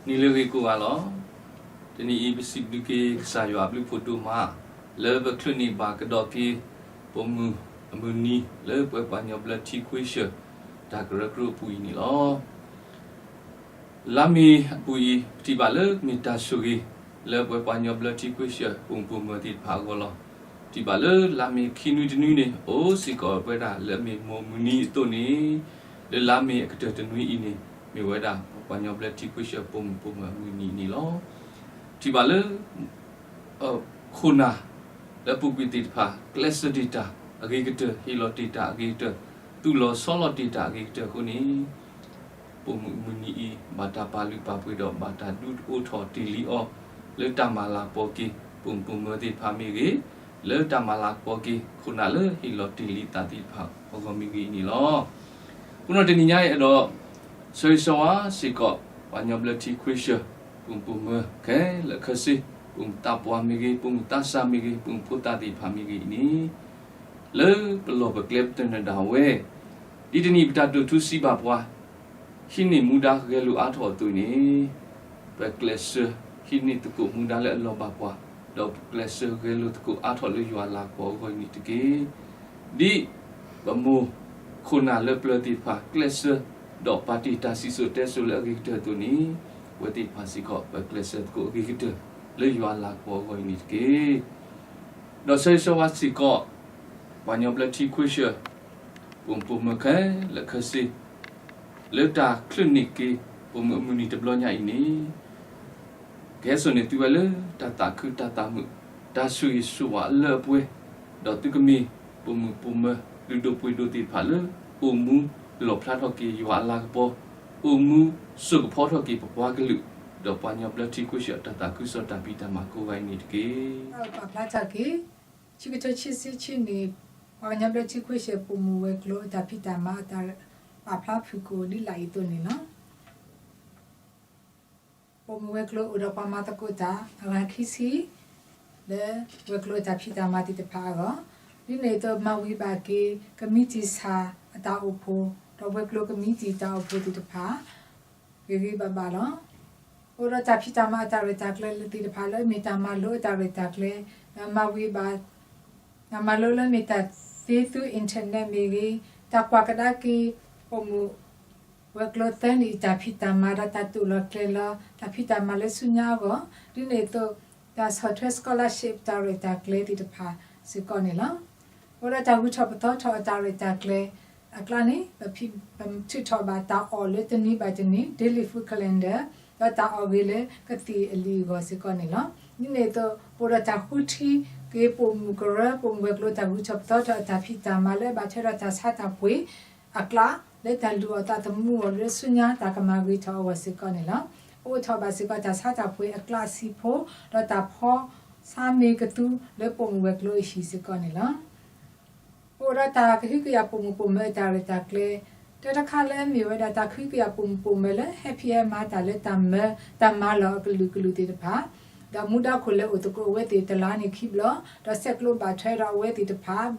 နံၤလၢအဂ့ၤကိးဂၤလီၤ. တနံၤအံၤ ပစံးဘျုးက့ၤကစၢ်ယွၤအဘျုးဖးဒိၣ်မး လၢပချုးန့ၢ်ဘၣ်ကဒီးက့ၤ ပိာ်မုၣ်အမုၢ်နံၤ လၢပှၤပှၤကညီဘျၢထံခွ့ဆၢၣ် တၢ်ကရၢကရိအပူၤအံၤန့ၣ်လီၤ. လါမ့ၤအပူၤအံၤ ပထံၣ်ဘၣ်လၢမ့ၢ်တၢ်ဆိၣ်ဂ့ၤ လၢပှၤပှၤကညီဘျၢထံခွ့ဆၢၣ် ပိာ်မုၣ်ပိာ်မၢၤသ့ၣ်တဖၣ်အဂီၢ်လီၤ. ပထံၣ်ဘၣ်လၢလါမ့ၤခံနွံတနွံန့ၣ် အိၣ်စ့ၢ်ကီးဝဲဒၣ်လၢအမ့ၢ်မိၢ်မုၢ်နံၤအသိးန့ၣ် လၢလါမ့ၤအကတၢၢ်တနွံအံၤန့ၣ် မ့ၢ်ဝဲဒၣ်ပှၤပှၤကညီဘျၢထံခွ့ဆၢၣ်ပိာ်မုၣ်ပိာ်မၢၤအမုၢ်နံၤန့ၣ်လီၤ. ပထံၣ်ဘၣ်လၢ ခိၣ်နၢ် လၢအပူၤကွံာ်သ့ၣ်တဖၣ် ကျဲးစၢးတ့ၢ်တၢ်အဂ့ၤကတၢၢ် ဟ့ၣ်လီၤတ့ၢ်တၢ်အဂ့ၤကတၢၢ် သူၣ်လီၤဆီလီၤတ့ၢ်တၢ်အဂ့ၤကတၢၢ်အဃိန့ၣ် ပိာ်မုၣ်အမုၢ်နံၤအံၤ ဘၣ်တၢ်ပာ်လုၢ်ပာ်ပှ့ၤဒီးဘၣ်တၢ်ဒုးအိၣ်ထီၣ်တ့ၢ်လံအီၤ လၢတၢ်မၤလၤကပီၤက့ၤ ပိာ်မုၣ်ပိာ်မၢၤသ့ၣ်တဖၣ်မ့ၢ်ဂ့ၤ, လၢတၢ်မၤလၤကပီၤက့ၤ ခိၣ်နၢ်လၢဟ့ၣ်လီၤတ့ၢ်လံသးသ့ၣ်တဖၣ်အဂီၢ်မ့ၢ်ဂ့ၤအံၤန့ၣ်လီၤ. အဃိဒီးတနံၤညါအံၤအဲၣ်ဒိး ဆၢဂ့ၤဆၢဝါစ့ၢ်ကီး ပှၤကညီဘျၢထံခွ့ဆၢၣ် ပိာ်မုၣ်ပိာ်မၢၤခဲလၢာ်ခဲဆ့, ပိာ်မုၣ်သးပှၢ်မ့ၢ်ဂ့ၤ, ပိာ်မုၣ်သးစၢ်မ့ၢ်ဂ့ၤ, ပိာ်မုၣ်ဖိသၣ်သ့ၣ်တဖၣ်မ့ၢ်ဂ့ၤအံၤန့ၣ် လၢပလီၢ်ပကျဲပတနၢၤဒၣ်ဝဲ ဒ်တနံၤအံၤပတၢ်ဒိၣ်ထူစံးဘၣ်ပှၤ ဟံးန့ၢ်မူဒါဂဲၤလိာ်အါထီၣ်အသိးန့ၣ် ပကျဲးစၢးဟံးန့ၢ်သကိးမူဒါလၢအလီၤဘၣ်ပှၤ, ဒီးပကျဲးစၢးဂဲၤလိာ်သကိးအါထီၣ်လၢယွၤအလၤကပီၤအဂီၢ်အံၤန့ၣ်တက့ၢ်. ဒ်ပမိၢ်ခိၣ်နၢ်လၢပျၢၤသ့ၣ်တဖၣ် ကျဲးစၢးဒီးပာ်တ့ၢ်တၢ်စံၣ်စိၤတဲစိၤလၢအဂ့ၤကတၢၢ်အသိးန့ၣ် အဝဲသ့ၣ်တဖၣ်စ့ၢ်ကီး ပကျဲးစၢးသကိးအဂ့ၤကတၢၢ် လၢယွၤအလၤကပီၤအဂီၢ်အံၤန့ၣ်တက့ၢ်. ဒီးဆၢဂ့ၤဆၢဝါစ့ၢ်ကီး ပှၤကညီဘျၢထံခွ့ဆၢၣ် ပိာ်မုၣ်ပိာ်မၢၤခဲလၢာ်ခဲဆ့ လၢတၢ်ချုးန့ၢ်က့ၤ ပိာ်မုၣ်အမုၢ်နံၤတဘျီညါအံၤန့ၣ် ကဟဲစိာ်န့ၢ်သုဝဲလၢတၢ်သးခုတၢ်သးမုာ် တၢ်ဆိၣ်ဂ့ၤဆိၣ်ဝါလၢအပှဲၤ, ဒီးသုကမ့ၢ်ပိာ်မုၣ်ပိာ်မၢၤလုၢ်ဒိၣ်ပှ့ၤဒိၣ်သ့ၣ်တဖၣ်လၢ အိၣ်မူလီၣ်ဖျါထီၣ်က့ၤယွၤအလၤကပီၤ, အိၣ်မူစိာ်ကဖီထီၣ်က့ၤပပှၤကလုာ်, ဒီးပှၤကညီဘျၢထံခွ့ဆၢၣ်အတၢ်သးခုကစီၣ်တၢ်ဖံးတၢ်မၤကိးဂၤအံၤန့ၣ်တက့ၢ်. ပာ်ဖျါထီၣ်က့ၤ ခံကထိခံဆံခံနံၣ် ပှၤကညီဘျၢထံခွ့ဆၢၣ်ပိာ်မုၣ်ဝဲၤကျိၤအတၢ်ဖံးတၢ်မၤအတၢ်ပာ်ဖျါဖုၣ်ကိာ်ဒ်လာ်အံၤအသိးန့ၣ်လီၤ. ပိာ်မုၣ်ဝဲၤကျိၤအိၣ်ဒီးပှၤမၤသကိးတၢ်အဂၤခံဆံ လၢဝဲၤကျိၤအတၢ်ဖံးတၢ်မၤသ့ၣ်တဖၣ်အဂီၢ်, ဒ်န့ၣ်အသိးမၤဝံၤဘၣ်က့ၤ ကမံးတံာ်ဆၣ်အတၢ်အိၣ်ဖှိၣ် ဒီးဝဲၤကျိၤကမံးတံာ်တၢ်အိၣ်ဖှိၣ်သ့ၣ်တဖၣ် ဂ့ၤဂ့ၤဘၣ်ဘၣ်လီၤ. အိၣ်ဒီးတၢ်ဖံးတၢ်မၤအတၢ်ရဲၣ်တၢ်ကျဲၤသ့ၣ်တဖၣ်လၢအမ့ၢ်တၢ်မၤလိအတၢ်ရဲၣ်တၢ်ကျဲၤ, ဒီးမၤဝံၤဘၣ် တၢ်မၤလိလၢမ့ၢ်တၢ်သ့သူ internet မ့ၢ်ဂ့ၤ, တၢ်ကွၢ်ကဒါက့ၤ ပိာ်မုၣ်ဝဲၤကျိၤသၢနံၣ်အတၢ်ဖံးတၢ်မၤဒီးတၢ်တိာ်လီၤကျဲၤလီၤ တၢ်ဖံးတၢ်မၤလၢဆူညါအဂီၢ်, ဒ်န့ၣ်အသိး တၢ်ဆီၣ်ထွဲ scholarship တၢ်ရဲၣ်တၢ်ကျဲၤသ့ၣ်တဖၣ်စ့ၢ်ကီးန့ၣ်လီၤ. အိၣ်ဒီးတၢ်ဂုၤထီၣ်ပသီထီၣ်အတၢ်ရဲၣ်တၢ်ကျဲၤအကျါန့ၣ် ပထုးထီၣ်ဘၣ်တၢ်အီၣ်လၢတနံၤဘၣ်တနံၤ daily food calendar ဒီးတၢ်အီၣ်ဂ့ၤလၢကသံၣ်အလံာ်အဂီၢ်စ့ၢ်ကီးန့ၣ်လီၤ. ဒ်န့ၣ်အသိး ပအိၣ်ဒီးတၢ်ဃုထံက့ၤပိာ်မုၣ်ကရၢ ပိာ်မုၣ်ဝဲၤကျိၤတၢ်ဂုၤထီၣ်ပသီထီၣ်အတၢ်ဖံးတၢ်မၤလၢအဘၣ်ထွဲဒီးတၢ်ဆါတၢ်ပှ့ၤအကျါ လၢတၢ်လုၢ်အီၣ်သးသမူအဂီၢ်လၢဆူညါတၢ်ကမၤဂ့ၤထီၣ်အဂီၢ်စ့ၢ်ကီးန့ၣ်လီၤ. ပအိးထီၣ်ဘၣ်စ့ၢ်ကီးတၢ်ဆါတၢ်ပှ့ၤအကျါအဆံးဖိ ဒီးတၢ်ဖီဆါမ့ၤကသူလၢပိာ်မုၣ်ဝဲၤကျိၤအဟံၣ်စ့ၢ်ကီးန့ၣ်လီၤ. ပအိၣ်ဒီးတၢ်ကဟုကယာ်ပိာ်မုၣ်ပိာ်မၢၤအတၢ်ရဲၣ်တၢ်ကျဲၤ တၢတခါလၢအမ့ၢ်ဝဲဒၣ်တၢ်ကဟုကယာ်ပိာ်မုၣ်ပိာ်မၢၤလၢ ဟဲဖံးဟဲမၤတၢ်လၢ တၢ်မၤလီၢ်အကလုာ်ကလုာ်သ့ၣ်တဖၣ်, ဒီးမူဒါခိၣ်လဲၤအိၣ်သကိးအဝဲသ့ၣ်တလါန့ၣ်ခံဘျီ, ဒီးဆဲးကျိးဘၣ်ထွဲဒီးအဝဲသ့ၣ်တဖၣ်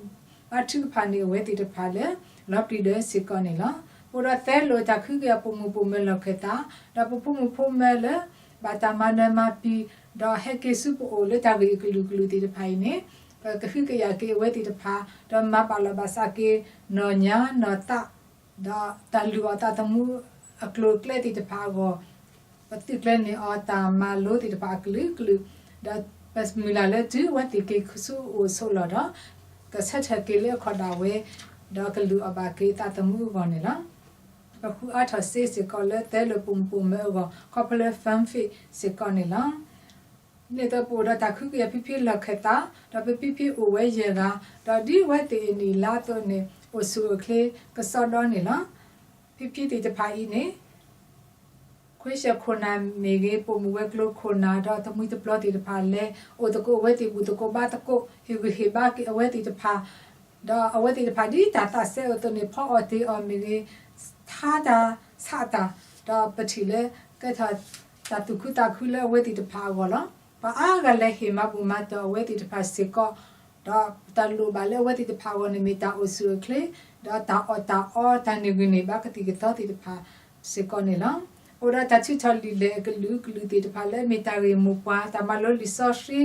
ဘါထုကဖၣ်န့ၢ်အဝဲသ့ၣ်တဖၣ်လၢ လီၤပျံၤဒၢစ့ၢ်ကီးန့ၣ်လီၤ. ပအိၣ်ဒီးသဲလိာ်တၢ်ကဟုကယာ်ပိာ်မုၣ်ပိာ်မၢၤလီၢ်ခၢၣ်သး, ဒီးပဖိမုၣ်ဖိမၢၤလၢ ဘၣ်တၢ်မၤနၢၤမၤပျံၤ ဒီးဟဲက့ၤဆူပအိၣ်လၢတၢ်ဂ့ၢ်အကလုာ်ကလုာ်သ့ၣ်တဖၣ်အံၤန့ၣ် ပကဟုကယာ်က့ၤအဝဲသ့ၣ်တဖၣ်, ဒီးမၤဘၣ်လီၤဘၣ်စးက့ၤ နီၢ်ညါနီၢ်သး ဒီးတၢ်လုၢ်အီၣ်သးသမူအကျိၤအကျဲသ့ၣ်တဖၣ်အဂီၢ်, ပသုးကျဲၤန့ၢ်အီၤတၢ်မၤလိသ့ၣ်တဖၣ်အကလုာ်ကလုာ်, ဒီးပမုၢ်လၢ်လၢတုၤအဝဲသ့ၣ်က့ၤဆူအအိၣ်ဆိးလီၢ်ဒီး ကဆၢထၢၣ်က့ၤလၢအခီၣ်ဒၣ်ဝဲ, ဒီးကလုၢ်အီၣ်ဘၣ်က့ၤသးသမူအဂီၢ်န့ၣ်လီၤ. ပဃုအါထီၣ်စ့စ့ၢ်ကီးလၢသဲလိာ်ပိာ်မုၣ်ပိာ်မၢၤအဂီၢ် ခီဖျိလၢ Fund Fair စ့ၢ်ကီးန့ၣ်လီၤ. ဒ်န့ၣ်အသိးပအိၣ်ဒီးတၢ်ကဟုကယာ်ဖံဖံလီၢ်ခၢၣ်သး, ဒီးပဖံဖံအိၣ်ဝဲယဲၢ်ဂၤ, ဒီးဒ်အဝဲသ့ၣ်အနံၣ်အလါအသိးန့ၣ် အိၣ်ဆူၣ်အိၣ်ချ့ကစီဒီန့ၣ်လီၤ. ဖံဖံသ့ၣ်တဖၣ်အံၤန့ၣ် ခွ့ဆၢၣ်ခိၣ်နၢ်မ့ၢ်ဂ့ၤ, ပိာ်မုၣ်ဝဲၤကျိၤခိၣ်နၢ် ဒီးသမံသပျီသ့ၣ်တဖၣ်လဲၤအိၣ်သကိးအဝဲသ့ၣ် ဘူၣ်သကိးဘါသကိး ဟ့ၣ်ဂံၢ်ဟ့ၣ်ဘါက့ၤအဝဲသ့ၣ်တဖၣ်, ဒီးအဝဲသ့ၣ်တဖၣ်ဒ်တၢ်သးစဲအသိးန့ၣ် ဖီအီၣ်တ့ၢ်အီၣ်မ့ၢ်ဂ့ၤ, ထါတၢ်ဆးတၢ်, ဒီးပထံၣ်လၢကဲထီၣ်တၢ်သူၣ်ခုသးခုလၢအဝဲသ့ၣ်တဖၣ်အဂီၢ်လီၤ. ပှၤအါဂၤလဲၤဟ့ၣ်မၤဘူၣ်မၤတီၢ်အဝဲသ့ၣ်တဖၣ်စ့ၢ်ကီး, ဒီးတၢ်လိၣ်ဘၣ်လၢအဝဲသ့ၣ်တဖၣ်အဂီၢ်န့ၣ်မ့ၢ်တၢ်အိၣ်ဆူၣ်အိၣ်ချ့, ဒီးတၢ်အီၣ်တၢ်အီ တၢ်န့ၢ်ဂံၢ်န့ၢ်ဘါကသံၣ်ကသီသ့ၣ်တဖၣ်စ့ၢ်ကီးန့ၣ်လီၤ. အိၣ်ဒီးတၢ်ထုးထီၣ်လံာ်လဲၢ်အကလုာ်ကလုာ်သ့ၣ်တဖၣ်လၢအမ့ၢ်တၢ်ဂ့ၢ်မိၢ်ပှၢ်, တၢ်မၤလိလံာ်စီဆှံ,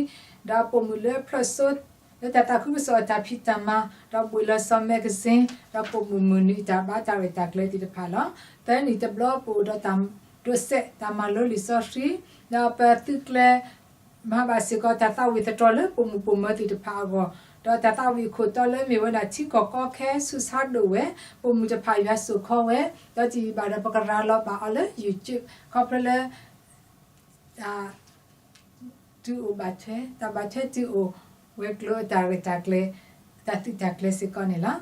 ဒီးပိာ်မုၣ်လၢဖျၢၣ်စိ, လၢတၢ်သးခုကစီၣ်အတၢ်ဖံးတၢ်မၤ, ဒီးဘှံးလီၤစီၤမဲးကစ့, ဒီးပိာ်မုၣ်မုၢ်နံၤအတၢ်ဘါတၢ်ရဲၣ်တၢ်ကျဲၤသ့ၣ်တဖၣ်လီၤ. သၢနံၣ်တဘျီပအိၣ်ဒီးတၢ်ဒိးစဲးတၢ်မၤလိလံာ်စီဆှံ, ဒီးပသုးကျဲၤ မၤဘၣ်စ့ၢ်ကီးတၢ်သးဝံၣ်သတြီၤလၢပိာ်မုၣ်ပိာ်မၢၤသ့ၣ်တဖၣ်အဂီၢ်, ဒီးတၢ်သးဝံၣ်အခိၣ်တီလၢမ့ၢ်ဝဲဒၣ်ထံကီၢ်ကီခဲဆူးဆါဒိၣ်ဝဲ, ပိာ်မုၣ်တဖၣ်ယွၤစိာ်ခီဝဲ, ဒီးတယံာ်ဘၣ်ဒီးပကရၤလီၤဘၣ်အီၤလၢ YouTube ခီဖျိလၢ တၢ် တုၤအိၣ်ဘၣ်ထွဲ, တၢ်ဘၣ်ထွဲတုၤအိၣ်ဝဲၤကျိၤအတၢ်ရဲၣ်တၢ်ကျဲၤ, တၢ်သုးတၢ်ကျဲၤစ့ၢ်ကီးန့ၣ်လီၤ.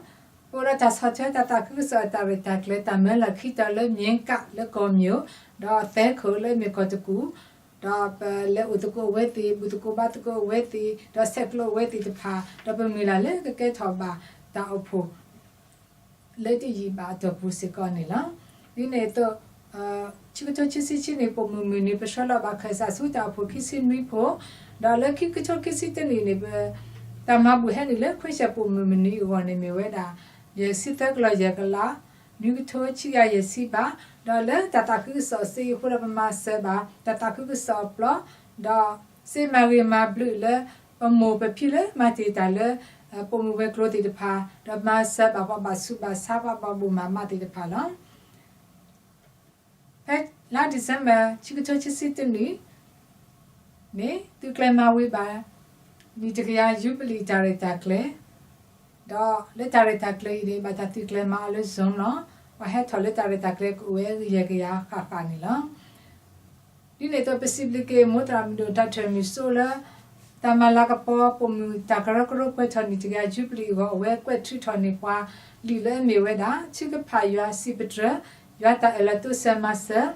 ပအိၣ်ဒီးတၢ်ဆီၣ်ထွဲတၢ်သးခုကစီၣ်အတၢ်ရဲၣ်တၢ်ကျဲၤ တၢ်မၢလီၢ်ခံတီၤလၢ မ့ကး လၢကီၢ်မျိၣ်, ဒီးသဲခိၣ်လၢမ့ၢ်ကီၢ်တကူၣ်, ဒီးပလဲၤအိၣ်သကိးအဝဲသ့ၣ်, ဘူၣ်သကိးဘါသကိးအဝဲသ့ၣ်, ဒီးဆဲးကျိးအဝဲသ့ၣ်တဖၣ်, ဒီးပမုၢ်လၢ်လၢကကဲထီၣ်ဘၣ်တၢ်အိၣ်ဖှိၣ် လၢတယံာ်ဘၣ်အတီၢ်ပူၤစ့ၢ်ကီးန့ၣ်လီၤ. ဒ်န့ၣ်အသိး ခံကထိခံဆံခံနံၣ် ပိာ်မုၣ်မုၢ်နံၤ ပဆှၢလီၤဘၣ်ခၢၣ်စးဆူတၢ်အိၣ်ဖှိၣ်ခံဆံနွံဖိ, ဒီးလၢခံကထိခံဆံတၢနံၣ်န့ၣ် ပ တၢ်မၤဘူၣ်ဟဲနုာ်လၢခွဲးဆၢပိာ်မုၣ်မုၢ်နံၤအဂီၢ်န့ၣ် မ့ၢ်ဝဲဒၣ် ယဲၢ်ဆံသၢကလီၢ်ယဲၢ်ကလး, နွံကထိဆံယၤယဲၢ်ဆံဘး, ဒီးလၢတၢ်သးခုကစီၣ်စ့အဃိဒီး ပမၤစၢၤဘၣ်တၢ်သးခုကစီၣ်အပျီ, ဒီးစ့မၤဂ့ၤမၤဘျုးလၢ ပမိၢ်ပဖံလၢမၤတ့ၢ်တၢ်လၢ ပိာ်မုၣ်ဝဲၤကျိၤသ့ၣ်တဖၣ်, ဒီးမၤစၢၤဘၣ်ပှၤဘၣ်ဆူးဘၣ်ဆါ ပှၤဘၣ်ဘိၣ်မၤမးသ့ၣ်တဖၣ်လီၤ. ဖဲလါ December ခံကထိခံဆံတၢနံၣ်န့ၣ် သုးကျဲၤမၤဝံၤဘၣ် နံၣ်တကယၤယူဘလံၣ်တၢ်ရဲၣ်တၢ်ကျဲၤ, ဒီးလၢတၢ်ရဲၣ်တၢ်ကျဲၤအံၤန့ၣ် ဘၣ်တၢ်သုးကျဲၤမၤအီၤလၢ Zoom လီၤ. ပှၤဟဲထီၣ်လၢတၢ်ရဲၣ်တၢ်ကျဲၤကအိၣ်ဝဲဂ့ၤယဲၢ်ကယၤဃၣ်ဃၣ်န့ၣ်လီၤ. ဒ်န့ၣ်အသိး ပစံးဘျုးက့ၤ မိၢ်သရၣ်မုၣ်ဒိၣ် တၢ်ထၢၣ်မုၢ်စိလၢ တၢ်မၤလၤကပီၤ ပိာ်မုၣ်တၢ်ကရၢကရိပှဲၤထီၣ်နံၣ်တကယၤယူဘလံၣ်အဂီၢ် အဝဲကွဲးထုးထီၣ်န့ၢ်ပှၤလံာ်လၢအမ့ၢ်ဝဲဒၣ် ထုကဖၣ်ယွၤစံးပတြၢၤ, ယွၤတၢ်အၢၣ်လီၤတိစၢၤမၤစၢၤ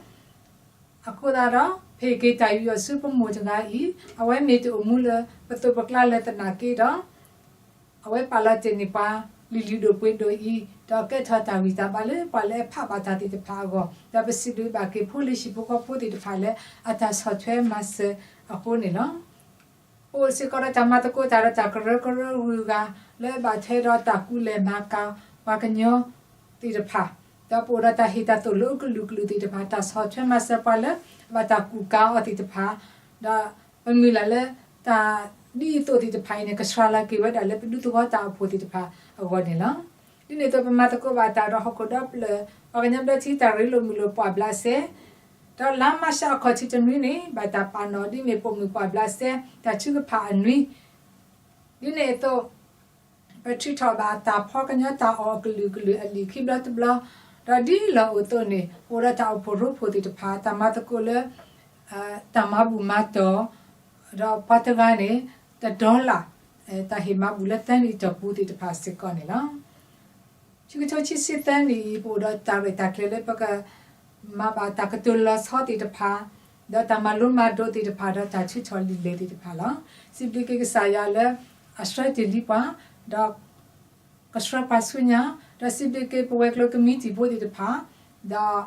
အဃိသတးဒီး ဖံးက့ၤတၢ်ယူးယီၣ်ဆူပမိၢ်တဂၤအံၤ အဝဲမ့ၢ်တအိၣ်မူလၢပသိးပကျါလၢသနာ်က့ဒီး အဝဲပာ်လီၤတ့ၢ်န့ၢ်ပှၤ လံာ်လုၢ်ဒိၣ်ပှ့ၤဒိၣ်အံၤ, ဒီးကဲထီၣ်တၢ်ဂံၢ်တၢ်ဘါလၢပှၤလၢအဖးဘၣ်တၢ်သ့ၣ်တဖၣ်အဂီၢ်, ဒီးပစံးဘျုးဘၣ်က့ၤဖိလံၤဟံၣ်ဖိဃီဖိသ့ၣ်တဖၣ်လၢအတၢ်ဆီၣ်ထွဲမၤစၢၤအဃိန့ၣ်လီၤ. ပအိၣ်စ့ၢ်ကီးဒီးတၢ်မၤသကိးတၢ်ဒီးတၢ်ကရၢကရိဂုၤဂၤ လၢအဘၣ်ထွဲဒီးတၢ်ကူလဲၢ်မၤကၤပှၤကညီသ့ၣ်တဖၣ်, ဒီးပအိၣ်ဒီးတၢ်ဟ့ၣ်တၢ်သိၣ်လိအကလုာ်ကလုာ်သ့ၣ်တဖၣ်, တၢ်ဆီၣ်ထွဲမၤစၢၤပှၤလၢအဘၣ်တၢ်ကူၣ်ကၤအီၤသ့ၣ်တဖၣ်, ဒီးပမုၢ်လၢ်လၢ တၢ်ဒ်အံၤအသိးသ့ၣ်တဖၣ်အံၤန့ၣ် ကစှၤလီၤက့ၤဝဲဒၣ်လၢပဒူသဝီတၢ်အိၣ်ဖှိၣ်သ့ၣ်တဖၣ်အဂီၢ်န့ၣ်လီၤ. ဒ်န့ၣ်အသိး ပမၤသကိးဘၣ်တၢ်ဒီးဟီၣ်ခိၣ်ဒီဖျၢၣ် ပှၤကညီဘျၢထံတၢ်ရ့လိာ်မုာ်လိာ်ပှာ်ဘျးစဲ, ဒီးလါမးရှးအခီၣ်ထံးတနွံန့ၣ် ဘၣ်တၢ်ပာ်နီၣ်ဒ်မ့ၢ်ပိာ်မုၣ်ပှာ်ဘျးစဲ တၢ်ထုကဖၣ်အနွံ ဒ်န့ၣ်အသိး ပထုးထီၣ်ဘၣ်တၢ်ဖီကညီတၢ်အီၣ်အကလုာ်ကလုာ်အလံာ်ခံဘျီတဘျီ, ဒီးဒ်လီၢ်အိၣ်အသိးန့ၣ် ပအိၣ်ဒီးတၢ်အိၣ်ဖှိၣ်ရိဖှိၣ်သ့ၣ်တဖၣ် တၢ်မၤသကိးလၢ တၢ်မၤဘူၣ်မၤတီၢ်, ဒီးပှၤတဂၤန့ၣ် တဒီလၣ်, တၢ်ဟ့ၣ်မၤဘူၣ်လၢသၢနံၣ်အတီၢ်ပူၤသ့ၣ်တဖၣ်စ့ၢ်ကီးန့ၣ်လီၤ. ခံကထိခံဆံသၢနံၣ်အံၤ ပအိၣ်ဒီးတၢ်ရဲၣ်တၢ်ကျဲၤလၢပက မၤဘၣ်တၢ်ကတိၤလီၤဆီသ့ၣ်တဖၣ်, ဒီးတၢ်မၤလိမၤဒိးသ့ၣ်တဖၣ် ဒီးတၢ်ထုးထီၣ်လံာ်လဲၢ်သ့ၣ်တဖၣ်လီၤ. စံးဘျုးက့ၤကစၢ်ယွၤလၢအဆှၢတ့ၢ်လံပှၤ, ဒီးကဆှၢပှၤဆူညါ, ဒီးစံးဘျုးက့ၤပဝဲၤကျိၤကမံးတံာ်ဖိသ့ၣ်တဖၣ်, ဒီး ပှၤတဂၤ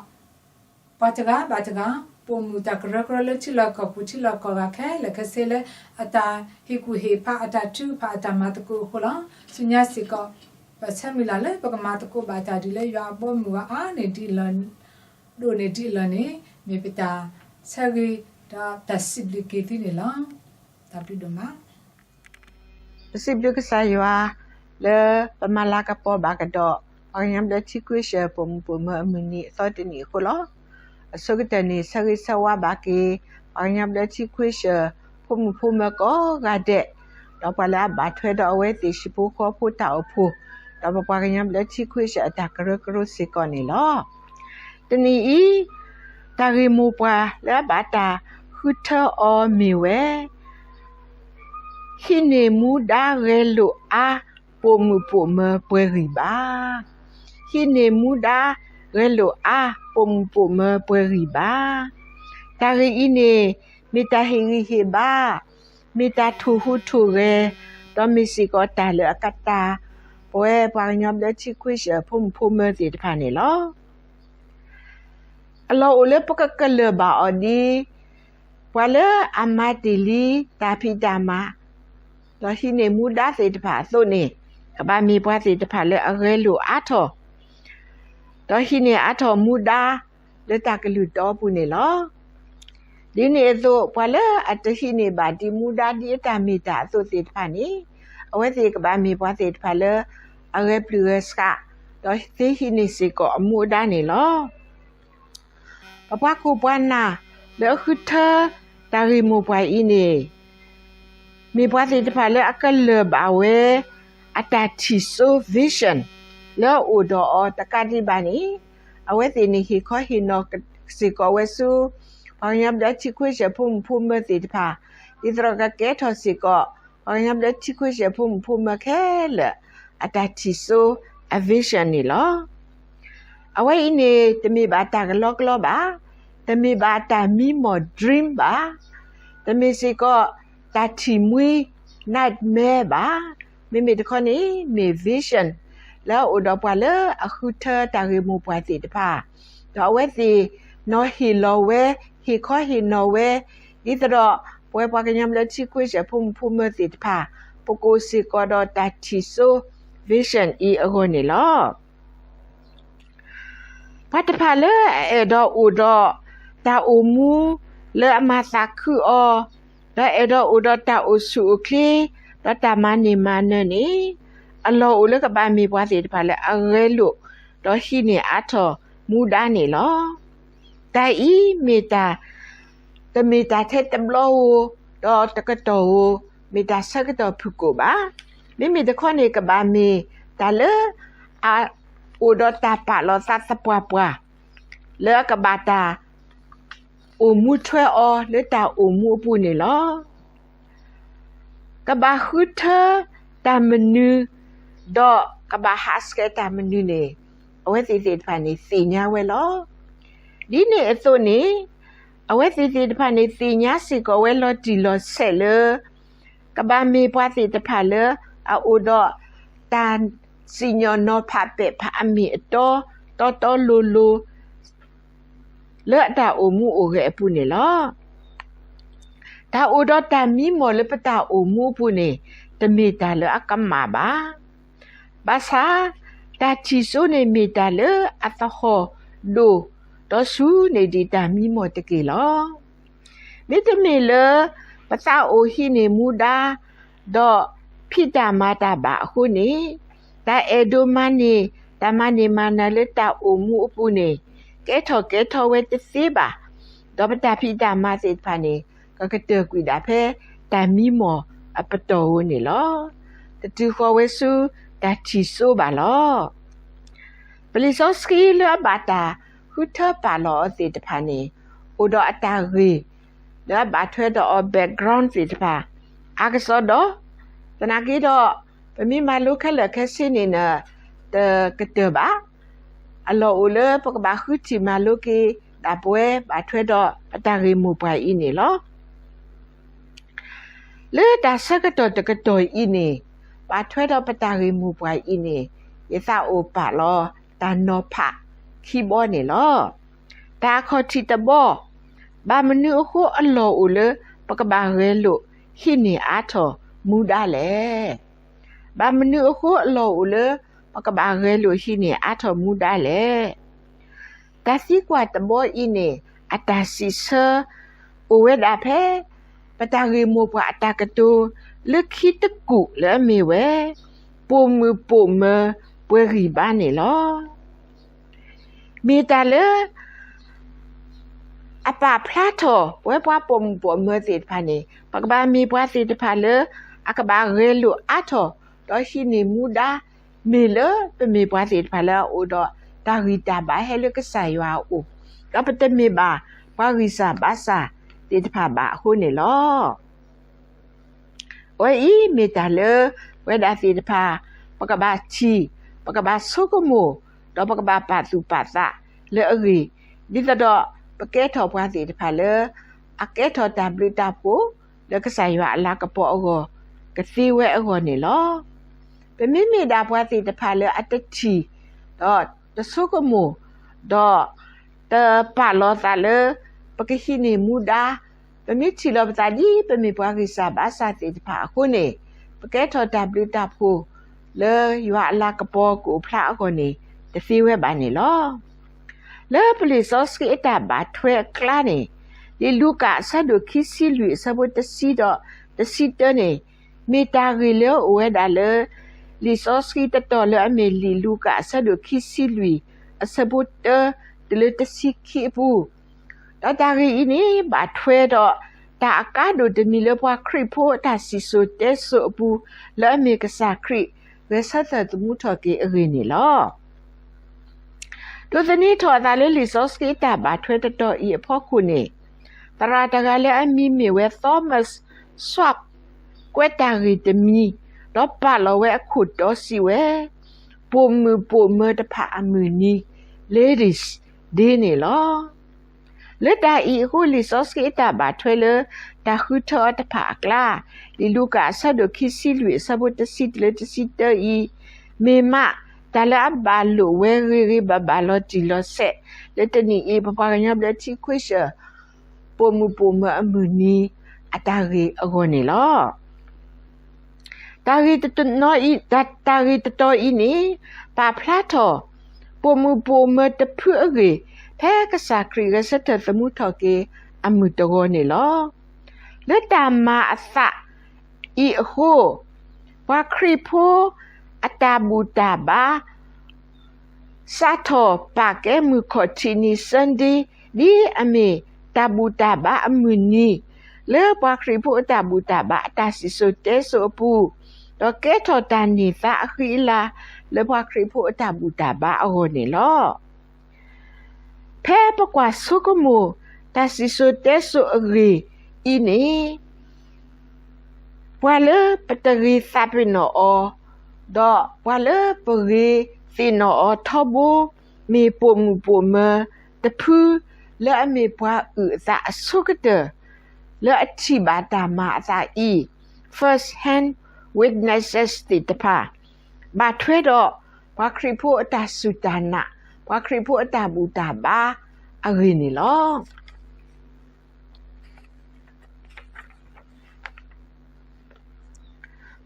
ဘၣ်တဂၤ ပိာ်မုၣ်တၢ်ကရၢကရိလၢထံလီၢ်ကီၢ်ပူၤထံလီၢ်ကီၢ်ဂၤခဲလၢာ်ခဲဆ့လၢ အတၢ်ဟ့ၣ်ကူၣ်ဟ့ၣ်ဖး အတၢ်ထုကဖၣ်အတၢ်မၤသကိးအဃိလီၤ. ဆူညါစ့ၢ်ကီး ပဆၢမုၢ်လၢ်လၢပကမၤသကိးဘၣ်တၢ်ဒ်လၢယွၤအဘီအမုၢ်အါန့ၢ်ဒ်အလီၢ် ဒိၣ်န့ၢ်ဒ်အလီၢ်န့ၣ် မ့ၢ်ပတၢ်ဆၢဂ့ၤ ဒီးတၢ်စံးဘျုးက့ၤသုန့ၣ်လီၤ. တၢ်ဘျုးဒိၣ်မး ပစံးဘျုးကစၢ်ယွၤ လၢပမၤလၤကပီၤဘၣ်ကဒီး ပှၤကညီဘျၢထံခွ့ၡၢၣ် ပိာ်မုၣ်ပိာ်မၢၤအမုၢ်နံၤအသီတနံၣ်အဃိလီၤ. အဆိကတၢၢ်န့ၣ် ဆၢဂ့ၤဆၢဝါဘၣ်က့ၤ ပှၤကညီဘျၢထံခွ့ၡၢၣ် ဖိမုၣ်ဖိမၢၤကိးဂၤဒဲး, ဒီးပှၤလၢအဘၣ်ထွဲဒီးအဝဲသ့ၣ်ဟံၣ်ဖိဃီဖိတၢ်အိၣ်ဖှိၣ်, ဒီးပပှၤကညီဘျၢထံခွ့ၡၢၣ်အတၢ်ကရၢကရိစ့ၢ်ကီးန့ၣ်လီၤ. တနံၤအံၤ တၢ်ဂ့ၢ်မိၢ်ပှၢ်လၢအဘၣ်တၢ်ဃုထၢအီၤမ့ၢ်ဝဲ ဟံးန့ၢ်မူဒါဂဲၤလိာ်အါ ပိာ်မုၣ်ပိာ်မၢၤပှဲၤဂံၢ်ဘါ. ဟံးန့ၢ်မူဒါဂဲၤလိာ်အါ ပိာ်မုၣ်ပိာ်မၢၤပှဲၤဂံၢ်ဘါ. တၢ်ဂ့ၢ်အံၤန့ၣ် မ့ၢ်တၢ်ဟ့ၣ်ဂံၢ်ဟ့ၣ်ဘါ, မ့ၢ်တၢ်ထိၣ်ဟူးထိၣ်ဂဲၤ, ဒီးမ့ၢ်စ့ၢ်ကီးတၢ်လၢအကတၢၢ် ပဝဲပှၤကညီဘျၢထံခွ့ၡၢၣ် ဖိမုၣ်ဖိမၢၤသ့ၣ်တဖၣ်န့ၣ်လီၤ. အလီၢ်အိၣ်လၢပကကလၢၢ်ဘၣ်အီၤဒ် ပှၤလၢအမၤတ့ၢ်လံတၢ်ဖံးတၢ်မၤ ဒီးဟံးန့ၢ်မူဒါသ့ၣ်တဖၣ်အသိးန့ၣ် ကဘၣ်မ့ၢ်ပှၤသ့ၣ်တဖၣ်လၢအဂဲၤလိာ်အါထီၣ် ဒီးဟံးန့ၢ်အါထီၣ်မူဒါ လၢတၢ်ကလုၢ်တီအပူၤန့ၣ်လီၤ. ဒ်န့ၣ်အသိး ပှၤလၢအတဟံးန့ၢ်ဘၣ်ဒ်မူဒါဒ်အတၢ်မ့ၢ်တၢ်အသိးသ့ၣ်တဖၣ်န့ၣ် အဝဲသ့ၣ်ကဘၣ်မ့ၢ်ပှၤသ့ၣ်တဖၣ်လၢ အဂဲၤပျုၢ်ဂဲၤဆှး ဒီးသ့ဟံးန့ၢ်စ့ၢ်ကီးအမူအဒါန့ၣ်လီၤ. ပပှၤခိၣ်ပှၤနၢ်လၢအဃုထၢတၢ်ဂ့ၢ်မိၢ်ပှၢ်အံၤန့ၣ် မ့ၢ်ပှၤသ့ၣ်တဖၣ်လၢအကလၢၢ်ဘၣ်ဝဲ အတၢ်ထံၣ်စိ vision လၢအအိၣ်ဒီးအီၤတကးဒံးဘၣ်န့ၣ် အဝဲသ့ၣ်န့ၣ်ဟ့ၣ်ခီဟ့ၣ်နီၤစ့ၢ်ကီးဝဲဆူ ပှၤကညီဘျၢထံခဝ့ၡၢၣ်ဖိမုၣ်ဖိမၢၤသ့ၣ်တဖၣ် ဒ်သိးဒီးကကဲထီၣ်စ့ၢ်ကီး ပှၤကညီဘျၢထံခဝ့ၡၢၣ်ဖိမုၣ်ဖိမၢၤခဲလၢာ် အတၢ်ထံၣ်စိ အ vision န့ၣ်လီၤ. အဝဲအံၤန့ၣ် တမ့ၢ်ဘၣ်တၢ်ကလီကလီဘၣ်, တမ့ၢ်ဘၣ်တၢ်မံမီၢ် dream ဘၣ်, တမ့ၢ်စ့ၢ်ကီးတၢ်ထံၣ်မှံ nightmare ဘၣ်, မ့မ့ၢ်တခီန့ၣ် မ့ၢ် vision လၢအအိၣ်ဒီးပှၤလၢအဃုထၢတၢ်ဂ့ၢ်မိၢ်ပှၢ်သ့ၣ်တဖၣ်, ဒီးအဝဲသ့ၣ်နီၤဟ့ၣ်လီၤဝဲ, ဟ့ၣ်ခီဟ့ၣ်နီၤဝဲ, ဒ်သိးဒီး ပဝဲပှၤကညီဘျၢထံခဝ့ၡၢၣ်ဖိမုၣ်ဖိမၢၤသ့ၣ်တဖၣ် ပကအိၣ်စ့ၢ်ကီးဒီးတၢ်ထံၣ်စိ vision အံၤအဂီၢ်န့ၣ်လီၤ. ပှၤတဖၣ်လၢအအဲၣ်ဒိးအိၣ်ဒီးတၢ်အိၣ်မူလၢအမၤသးခုအီၤ, ဒီးအဲၣ်ဒိးအိၣ်ဒီးတၢ်အိၣ်ဆူၣ်အိၣ်ချ့, ဒီးတၢ်မၤန့ၢ်မၤနၢၤန့ၣ်, အလီၢ်အိၣ်လၢကဘၣ်မ့ၢ်ပှၤသ့ၣ်တဖၣ်လၢအဂဲၤလိာ် ဒီးဟံးန့ၢ်အါထီၣ်မူဒါန့ၣ်လီၤ. တၢ်အံၤမ့ၢ်တၢ်, တမ့ၢ်တၢ်ထဲတဘျီဧိၤ, ဒီးတကတီၢ်ဧိၤ, မ့ၢ်တၢ်ဆၢကတီၢ်ဖုၣ်ကိာ်ဘၣ်. မ့မ့ၢ်တခီန့ၣ် ကဘၣ်မ့ၢ်တၢ်လၢအအိၣ်ဒီးတၢ်ပာ်လီၤသးသပှၢ်ပှၢ် လၢအကဘၣ်တၢ်အိၣ်မူထွဲအီၤလၢတၢ်အိၣ်မူအပူၤန့ၣ်လီၤ. ကဘၣ်ဃုထၢတၢ်မနုၤ, ဒီးကဘၣ်ဟးဆှဲးတၢ်မနုၤန့ၣ် အဝဲသ့ၣ်သ့ၣ်တဖၣ်န့ၣ်သ့ၣ်ညါဝဲလီၤ. ဒ်န့ၣ်အသိးန့ၣ် အဝဲသ့ၣ်သ့ၣ်တဖၣ်န့ၣ်သ့ၣ်ညါစ့ၢ်ကီးဝဲလီၤတံၢ်လီၤဆဲးလၢ ကဘၣ်မ့ၢ်ပှၤသ့ၣ်တဖၣ်လၢအအိၣ်ဒီးတၢ်စံၣ်ညီၣ်နီၤဖးပဲာ်ဖးအမ့ၢ်အတီ တီတီလိၤလိၤ လၢအတၢ်အိၣ်မူအိၣ်ဂဲၤအပူၤန့ၣ်လီၤ. တၢ်အိၣ်ဒီးတၢ်မံမီၢ်လၢပတၢ်အိၣ်မူအပူၤန့ၣ် တမ့ၢ်တၢ်လၢအကမၣ်ဘၣ်. ဘၣ်ဆၣ် တၢ်ထံၣ်စိန့ၣ်မ့ၢ်တၢ်လၢအသဟီၣ်ဒိၣ် ဒီးဆူန့ၢ်ဒံးတၢ်မံမီၢ်တက့ၢ်လီၤ. မ့တမ့ၢ်လၢပသးအိၣ်ဟံးန့ၢ်မူဒါ ဒီးဖံးတၢ်မၤတၢ်ဘၣ်အဃိန့ၣ်, တၢ်အဲၣ်ဒိးမၤန့ၢ် တၢ်မၤန့ၢ်မၤနၢၤလၢတၢ်အိၣ်မူအပူၤန့ၣ် ကဲထီၣ်ကဲထီဝဲတသ့ဘၣ်, ဒီးပတၢ်ဖံးတၢ်မၤသ့ၣ်တဖၣ်န့ၣ် ကကတၢၢ်ကွံာ်ဒၣ်ဖဲတၢ်မံမီၢ်အပတီၢ်ဧိၤန့ၣ်လီၤ. တတုၤဃီၤဝဲဆူတၢ်ထံၣ်စိဘၣ်လီၤ. ပလံာ်စီဆှံလၢအဘၣ်တၢ်ဃုထၢပာ်လီၤအီၤသ့ၣ်တဖၣ်န့ၣ် အိၣ်ဒီးအတၢ်ဂ့ၢ် လၢအဘၣ်ထွဲဒီးအီၤ background သ့ၣ်တဖၣ် အါကစီဒီး, သနာ်က့ဒီး ပမ့ၢ်မၤလိခဲလၢာ်ခဲဆ့န့ၣ် တကတၢၢ်ဘၣ်. အလီၢ်အိၣ်လၢပကဘၣ်ဃုထံၣ်မၤလိက့ၤဒၣ်ပဝဲ ဘၣ်ထွဲဒီးပတၢ်ဂ့ၢ်မိၢ်ပှၢ်အံၤန့ၣ်လီၤ. လၢတၢ်ဆၢကတီၢ်တကတီၢ်အံၤန့ၣ်, ဘၣ်ထွဲဒီးပတၢ်ဂ့ၢ်မိၢ်ပှၢ်အံၤန့ၣ်, ယသးအိၣ်ပာ်လီၤတၢ်နီၤဖးခံဘီန့ၣ်လီၤ. တၢ်အခီၣ်ထံးတဘီ, ဘၣ်မနုၤအဃိအလီၢ်အိၣ်လၢပကဘၣ်ဂဲၤလိာ်ဟံးန့ၢ်အါထီၣ်မူဒါလဲၣ်. ဘၣ်မနုၤအဃိအလီၢ်အိၣ်လၢပကဘၣ်ဂဲၤလိာ်ဟံးန့ၢ်အါထီၣ်မူဒါလဲၣ်. တၢ်သံကွၢ်တဘီအံၤန့ၣ် အတၢ်စံးဆၢအိၣ်ဝဲဒၣ်ဖဲ ပတၢ်ဂ့ၢ်မိၢ်ပှၢ်အတၢ်ကတိၤလၢခံတကူာ်လၢအမ့ၢ်ဝဲ ပိာ်မုၣ်ပိာ်မၢၤပှဲၤဂံၢ်ဘါန့ၣ်လီၤ. မ့ၢ်တၢ်လၢ အပာ်ဖျါထီၣ်ပဝဲပှၤပိာ်မုၣ်ပိာ်မၢၤသ့ၣ်တဖၣ်န့ၣ် ပကဘၣ်မ့ၢ်ပှၤသ့ၣ်တဖၣ်လၢ အကဘၣ်ဂဲၤလိာ်အါထီၣ် ဒီးဟံးန့ၢ်မူဒါ မ့ၢ်လၢပမ့ၢ်ပှၤသ့ၣ်တဖၣ်လၢအအိၣ်ဒီးတၢ်ဂံၢ်တၢ်ဘါဟဲလၢကစၢ်ယွၤအအိၣ်, ဒီးပတမ့ၢ်ဘၣ်ပှၤဂံၢ်စၢ်ဘါစၢ်သ့ၣ်တဖၣ်ဘၣ်အဃိန့ၣ်လီၤ. အဝဲအံၤမ့ၢ်တၢ်လၢ ပဝဲဒၣ်သ့ၣ်တဖၣ် ပကဘၣ်ထံၣ်, ပကဘၣ်ဆိကမိၣ်, ဒီးပကဘၣ်ပာ်သူၣ်ပာ်သးလၢအဂ့ၢ်, ဒ်သိးဒီးပကဲထီၣ်ပှၤသ့ၣ်တဖၣ်လၢ အကဲထီၣ်တၢ်ဘျုးတၢ်ဖှိၣ် လၢကစၢ်ယွၤအလၤကပီၤအဂီၢ် ကသ့ဝဲအဂီၢ်န့ၣ်လီၤ. ပမ့မ့ၢ်ဒၣ်ပှၤသ့ၣ်တဖၣ်လၢအတထံၣ်, ဒီးတဆိကမိၣ်, ဒီးတပာ်လီၤသးလၢ ပကဟံးန့ၢ်မူဒါ, ပမ့ၢ်ထံၣ်လီၤပသးဒ် ပမ့ၢ်ပှၤဂံၢ်စၢ်ဘါစၢ်သ့ၣ်တဖၣ်အဃိန့ၣ်, ပကဲထီၣ်တၢ်ဘျုးတၢ်ဖှိၣ် လၢယွၤအလၤကပီၤကအိၣ်ဖျါအဂီၢ်န့ၣ် တသ့ဝဲဘၣ်န့ၣ်လီၤ. လၢပလံာ်စီဆှံအတၢ်ဘၣ်ထွဲအကျါန့ၣ်, လံာ်လူၤကၣ်အဆၢဒိၣ်ခံဆံလွံၢ်အဆၢဖိတဆံဒီးတဆံတၢန့ၣ်, မ့ၢ်တၢ်ဂ့ၢ်လၢအအိၣ်ဝဲဒၣ်လၢ လံာ်စီဆှံတတီၤလၢအမ့ၢ်လံာ်လူၤကၣ်အဆၢဒိၣ်ခံဆံလွံၢ်အဆၢဖိတၢ တုၤလၢတဆံခံအပူၤ, ဒီးတၢ်ဂ့ၢ်အံၤန့ၣ် ဘၣ်ထွဲဒီးတၢ်အကါဒိၣ်တမံၤလၢပှၤခရံာ်ဖိအတၢ်စံၣ်စိၤတဲစိၤအပူၤ လၢအမ့ၢ်ကစၢ်ခရံာ်ဂဲၤဆၢထၢၣ်သမူထီၣ်က့ၤအဂ့ၢ်န့ၣ်လီၤ. ဒိးသန့ၤထီၣ်အသးလၢလံာ်စီဆှံအတၢ်ဘၣ်ထွဲတတီၤအံၤအဖီခိၣ်န့ၣ်, သရၣ်တဂၤလၢအမံၤမ့ၢ်ဝဲ Thomas Schwab ကွဲးတၢ်ဂ့ၢ်တမံၤ, ဒီးပာ်လီၤဝဲအခိၣ်တီစံးဝဲ, ပိာ်မုၣ်ပိာ်မၢၤတဖၣ်အမုၢ်နံၤ Ladies' Day န့ၣ်လီၤ. လၢတၢ်အံၤအဃိ လံာ်စီဆှံအတၢ်ဘၣ်ထွဲလၢတၢ်ဃုထၢအီၤတဖၣ်အကျါ, လံာ်လူၤကၣ်အဆၢဒိၣ်ခံဆံလွံၢ်အဆၢဖိတဆံတုၤလၢတဆံတၢအံၤ, မ့ၢ်မးတၢ်လၢအဘၣ်လိာ်ဝဲဂ့ၤဂ့ၤဘၣ်ဘၣ်လီၤတံၢ်လီၤဆဲး လၢတနံၣ်အံၤ ပပှၤကညီဘျၢထံခဝ့ၡၢၣ် ပိာ်မုၣ်ပိာ်မၢၤအမုၢ်နံၤအတၢ်ဂ့ၢ်အဂီၢ်န့ၣ်လီၤ. တၢ်ဂ့ၢ်တနီၤ, တၢ်ဂ့ၢ်တတီၤအံၤန့ၣ် ပာ်ဖျါထီၣ် ပိာ်မုၣ်ပိာ်မၢၤတဖုအဂ့ၢ် ဖဲကစၢ်ခရံာ်ဂဲၤဆၢထၢၣ်သမူထီၣ်က့ၤအမုၢ်တဂီၤန့ၣ်လီၤ. လၢတၢ်မၤအသးအံၤအဃိ, ပှၤခရံာ်ဖိအတၢ်ဘူၣ်တၢ်ဘါ စးထီၣ်ပာ်ကဲမုၢ်ခီၣ်ထံးနံၤ Sunday ဒ်အမ့ၢ်တၢ်ဘူၣ်တၢ်ဘါအမုၢ်နံၤ လၢပှၤခရံာ်ဖိအတၢ်ဘူၣ်တၢ်ဘါအတၢ်စံၣ်စိၤတဲစိၤအပူၤ, ဒီးကဲထီၣ်တၢ်န့ၢ်သါအဃံအလၤ လၢပှၤခရံာ်ဖိအတၢ်ဘူၣ်တၢ်ဘါအဂီၢ်န့ၣ်လီၤ. ဖဲပကွၢ်ဆိကမိၣ် တၢ်စံၣ်စိၤတဲစိၤအဂ့ၢ်အံၤန့ၣ်, ပှၤလၢပတဂ့ၤသးပ့ၤနီၣ်အီၤ, ဒီးပှၤလၢပဂ့ၤသ့ၣ်နီၣ်အီၤထီဘိ မ့ၢ်ပိာ်မုၣ်ပိာ်မၢၤတဖု လၢအမ့ၢ်ပှၤအုၣ်အသးအဆိကတၢၢ် လၢအထံၣ်ဘၣ်တၢ်မၤအသးအံၤ first hand witnesses သ့ၣ်တဖၣ် ဘၣ်ထွဲဒီးပှၤခရံာ်ဖိအတၢ်စူၢ်တၢ်နာ်, ပှၤခရံာ်ဖိအတၢ်ဘူၣ်တၢ်ဘါအဂ့ၢ်န့ၣ်လီၤ.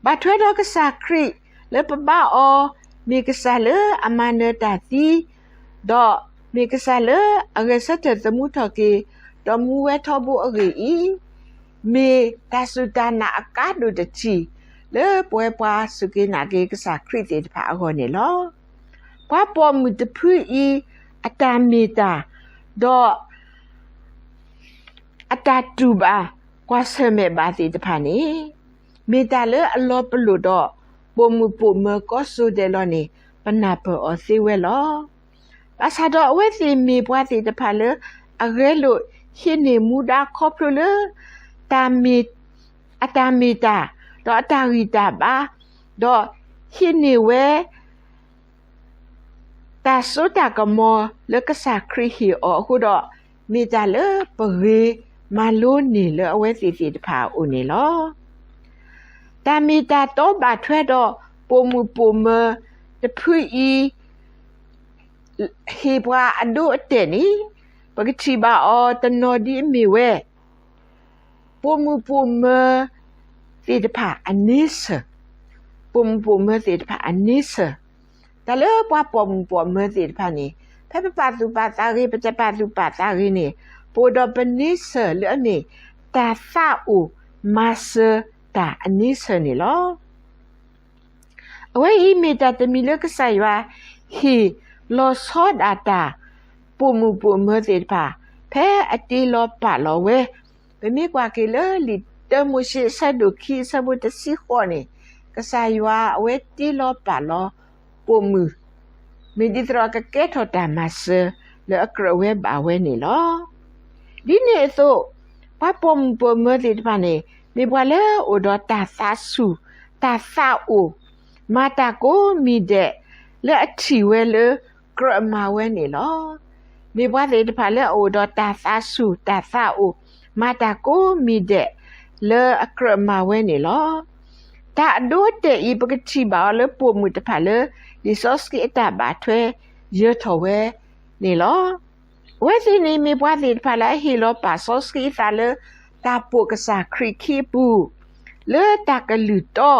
ဘၣ်ထွဲဒီးကစၢ်ခရံာ်လၢပဘါအီၤ မ့ၢ်ကစၢ်လၢအမၤနၢၤတၢ်သံ, ဒီးမ့ၢ်ကစၢ်လၢအဂဲၤဆၢထၢၣ်သမူထီၣ်က့ၤ ဒီးမူဝဲထီဘိအဂ့ၢ်အံၤ, မ့ၢ်တၢ်စူၢ်တၢ်နာ်အကါဒိၣ်တထံၣ် လၢပဝဲပှၤစူၢ်က့ၤနာ်က့ၤကစၢ်ခရံာ်သ့ၣ်တဖၣ်အဂီၢ်န့ၣ်လီၤ. ပှၤပိာ်မုၣ်တဖုအံၤ အတၢ်မ့ၢ်တၢ်, ဒီး အတၢ်တူၢ်ဘၣ်ကွၢ်ဆၢၣ်မဲာ်ဘၣ်သ့ၣ်တဖၣ်န့ၣ်, မ့ၢ်တၢ်လၢအလီၤပလိာ်ဒီး ပိာ်မုၣ်ပိာ်မၢၤကိးစိၤဒဲးလီၤန့ၣ် ပနၢ်ပၢၢ်အီၤသ့ဝဲလီၤ. ဘၣ်ဆၣ်ဒီးအဝဲသ့ၣ်မ့ၢ်ပှၤသ့ၣ်တဖၣ်လၢ အဂဲၤလိာ်ဟံးန့ၢ်မူဒါခီဖျိလၢ တၢ်မ့ၢ် အတၢ်မ့ၢ်တၢ်, ဒီးအတၢ်ဂံၢ်တၢ်ဘါ, ဒီးဟံးန့ၢ်ဝဲ တၢ်စိတၢ်ကမီၤလၢကစၢ်ခရံာ်ဟ့ၣ်အီၤအဃိဒီး, မ့ၢ်တၢ်လၢပဂ့ၤမၤလိန့ၢ်လၢအဝဲသ့ၣ်သ့ၣ်တဖၣ်အအိၣ်န့ၣ်လီၤ. တၢ်မ့ၢ်တၢ်တီဘၣ်ထွဲဒီးပိာ်မုၣ်ပိာ်မၢၤတဖုအံၤ ဟ့ၣ်ပှၤအဒိအတဲာ်န့ၣ်, ပကထံၣ်ဘၣ်အီၤတနီၤဒ်အမ့ၢ်ဝဲ ပိာ်မုၣ်ပိာ်မၢၤသ့ၣ်တဖၣ်အန့ဆၢၣ်, ပိာ်မုၣ်ပိာ်မၢၤသ့ၣ်တဖၣ်အန့ဆၢၣ်, တၢ်လၢပှၤပိာ်မုၣ်ပိာ်မၢၤသ့ၣ်တဖၣ်န့ၣ်, ဖဲပပာ်သူၣ်ပာ်သးဂ့ၤ ပတပာ်သူၣ်ပာ်သးဂ့ၤန့ၣ်, ပအိၣ်ဒီးပန့ဆၢၣ်လၢအမ့ၢ် တၢ်သးအိၣ်မၤစၢၤတၢ်အန့ဆၢၣ်န့ၣ်လီၤ. အဝဲအံၤမ့ၢ်တၢ်တမံၤလၢကစၢ်ယွၤဟ့ၣ်လီၤဆီဒၣ်တၢ် ပိာ်မုၣ်ပိာ်မၢၤသ့ၣ်တဖၣ် ဖဲအတ့လီၤပာ်လီၤဝဲ, ပမ့ၢ်ကွၢ်က့ၤလၢလံာ်တၢမိၤၡ့အဆၢဒိၣ်ခံအဆၢဖိတဆံဃိးန့ၣ်, ကစၢ်ယွၤအဝဲတ့လီၤပာ်လီၤပိာ်မုၣ် မ့ၢ်ဒ်သိးဒီးကကဲထီၣ်တၢ်မၤစၢၤလၢအကြၢးဝဲဘၣ်ဝဲန့ၣ်လီၤ. ဒ်န့ၣ်အသိး, ပှၤပိာ်မုၣ်ပိာ်မၢၤသ့ၣ်တဖၣ်န့ၣ် မ့ၢ်ပှၤလၢအအိၣ်ဒီးတၢ်သးဆူၣ် တၢ်သးအိၣ် မၤတၢ်ကိးမံၤဒဲး လၢအထံၣ်ဝဲလၢကြၢးမၤဝဲန့ၣ်လီၤ. မ့ၢ်ပှၤသ့ၣ်တဖၣ်လၢအအိၣ်ဒီးတၢ်သးဆူၣ် တၢ်သးအိၣ် မၤတၢ်ကိးမံၤဒဲး လၢအကြၢးမၤဝဲန့ၣ်လီၤ. တၢ်အဒိအတဲာ်အံၤ ပကထံၣ်ဘၣ်အီၤလၢပိာ်မုၣ်တဖၣ်လၢ လံာ်စီဆှံအတၢ်ဘၣ်ထွဲယၢၤထီၣ်ဝဲန့ၣ်လီၤ. အဝဲသ့ၣ်န့ၣ်မ့ၢ်ပှၤသ့ၣ်တဖၣ်လၢအဟ့ၣ်လီၤပာ်စီဆှံအသးလၢ တၢ်ပိာ်ကစၢ်ခရံာ်ခံအပူၤ လၢတၢ်ကလုၢ်တီ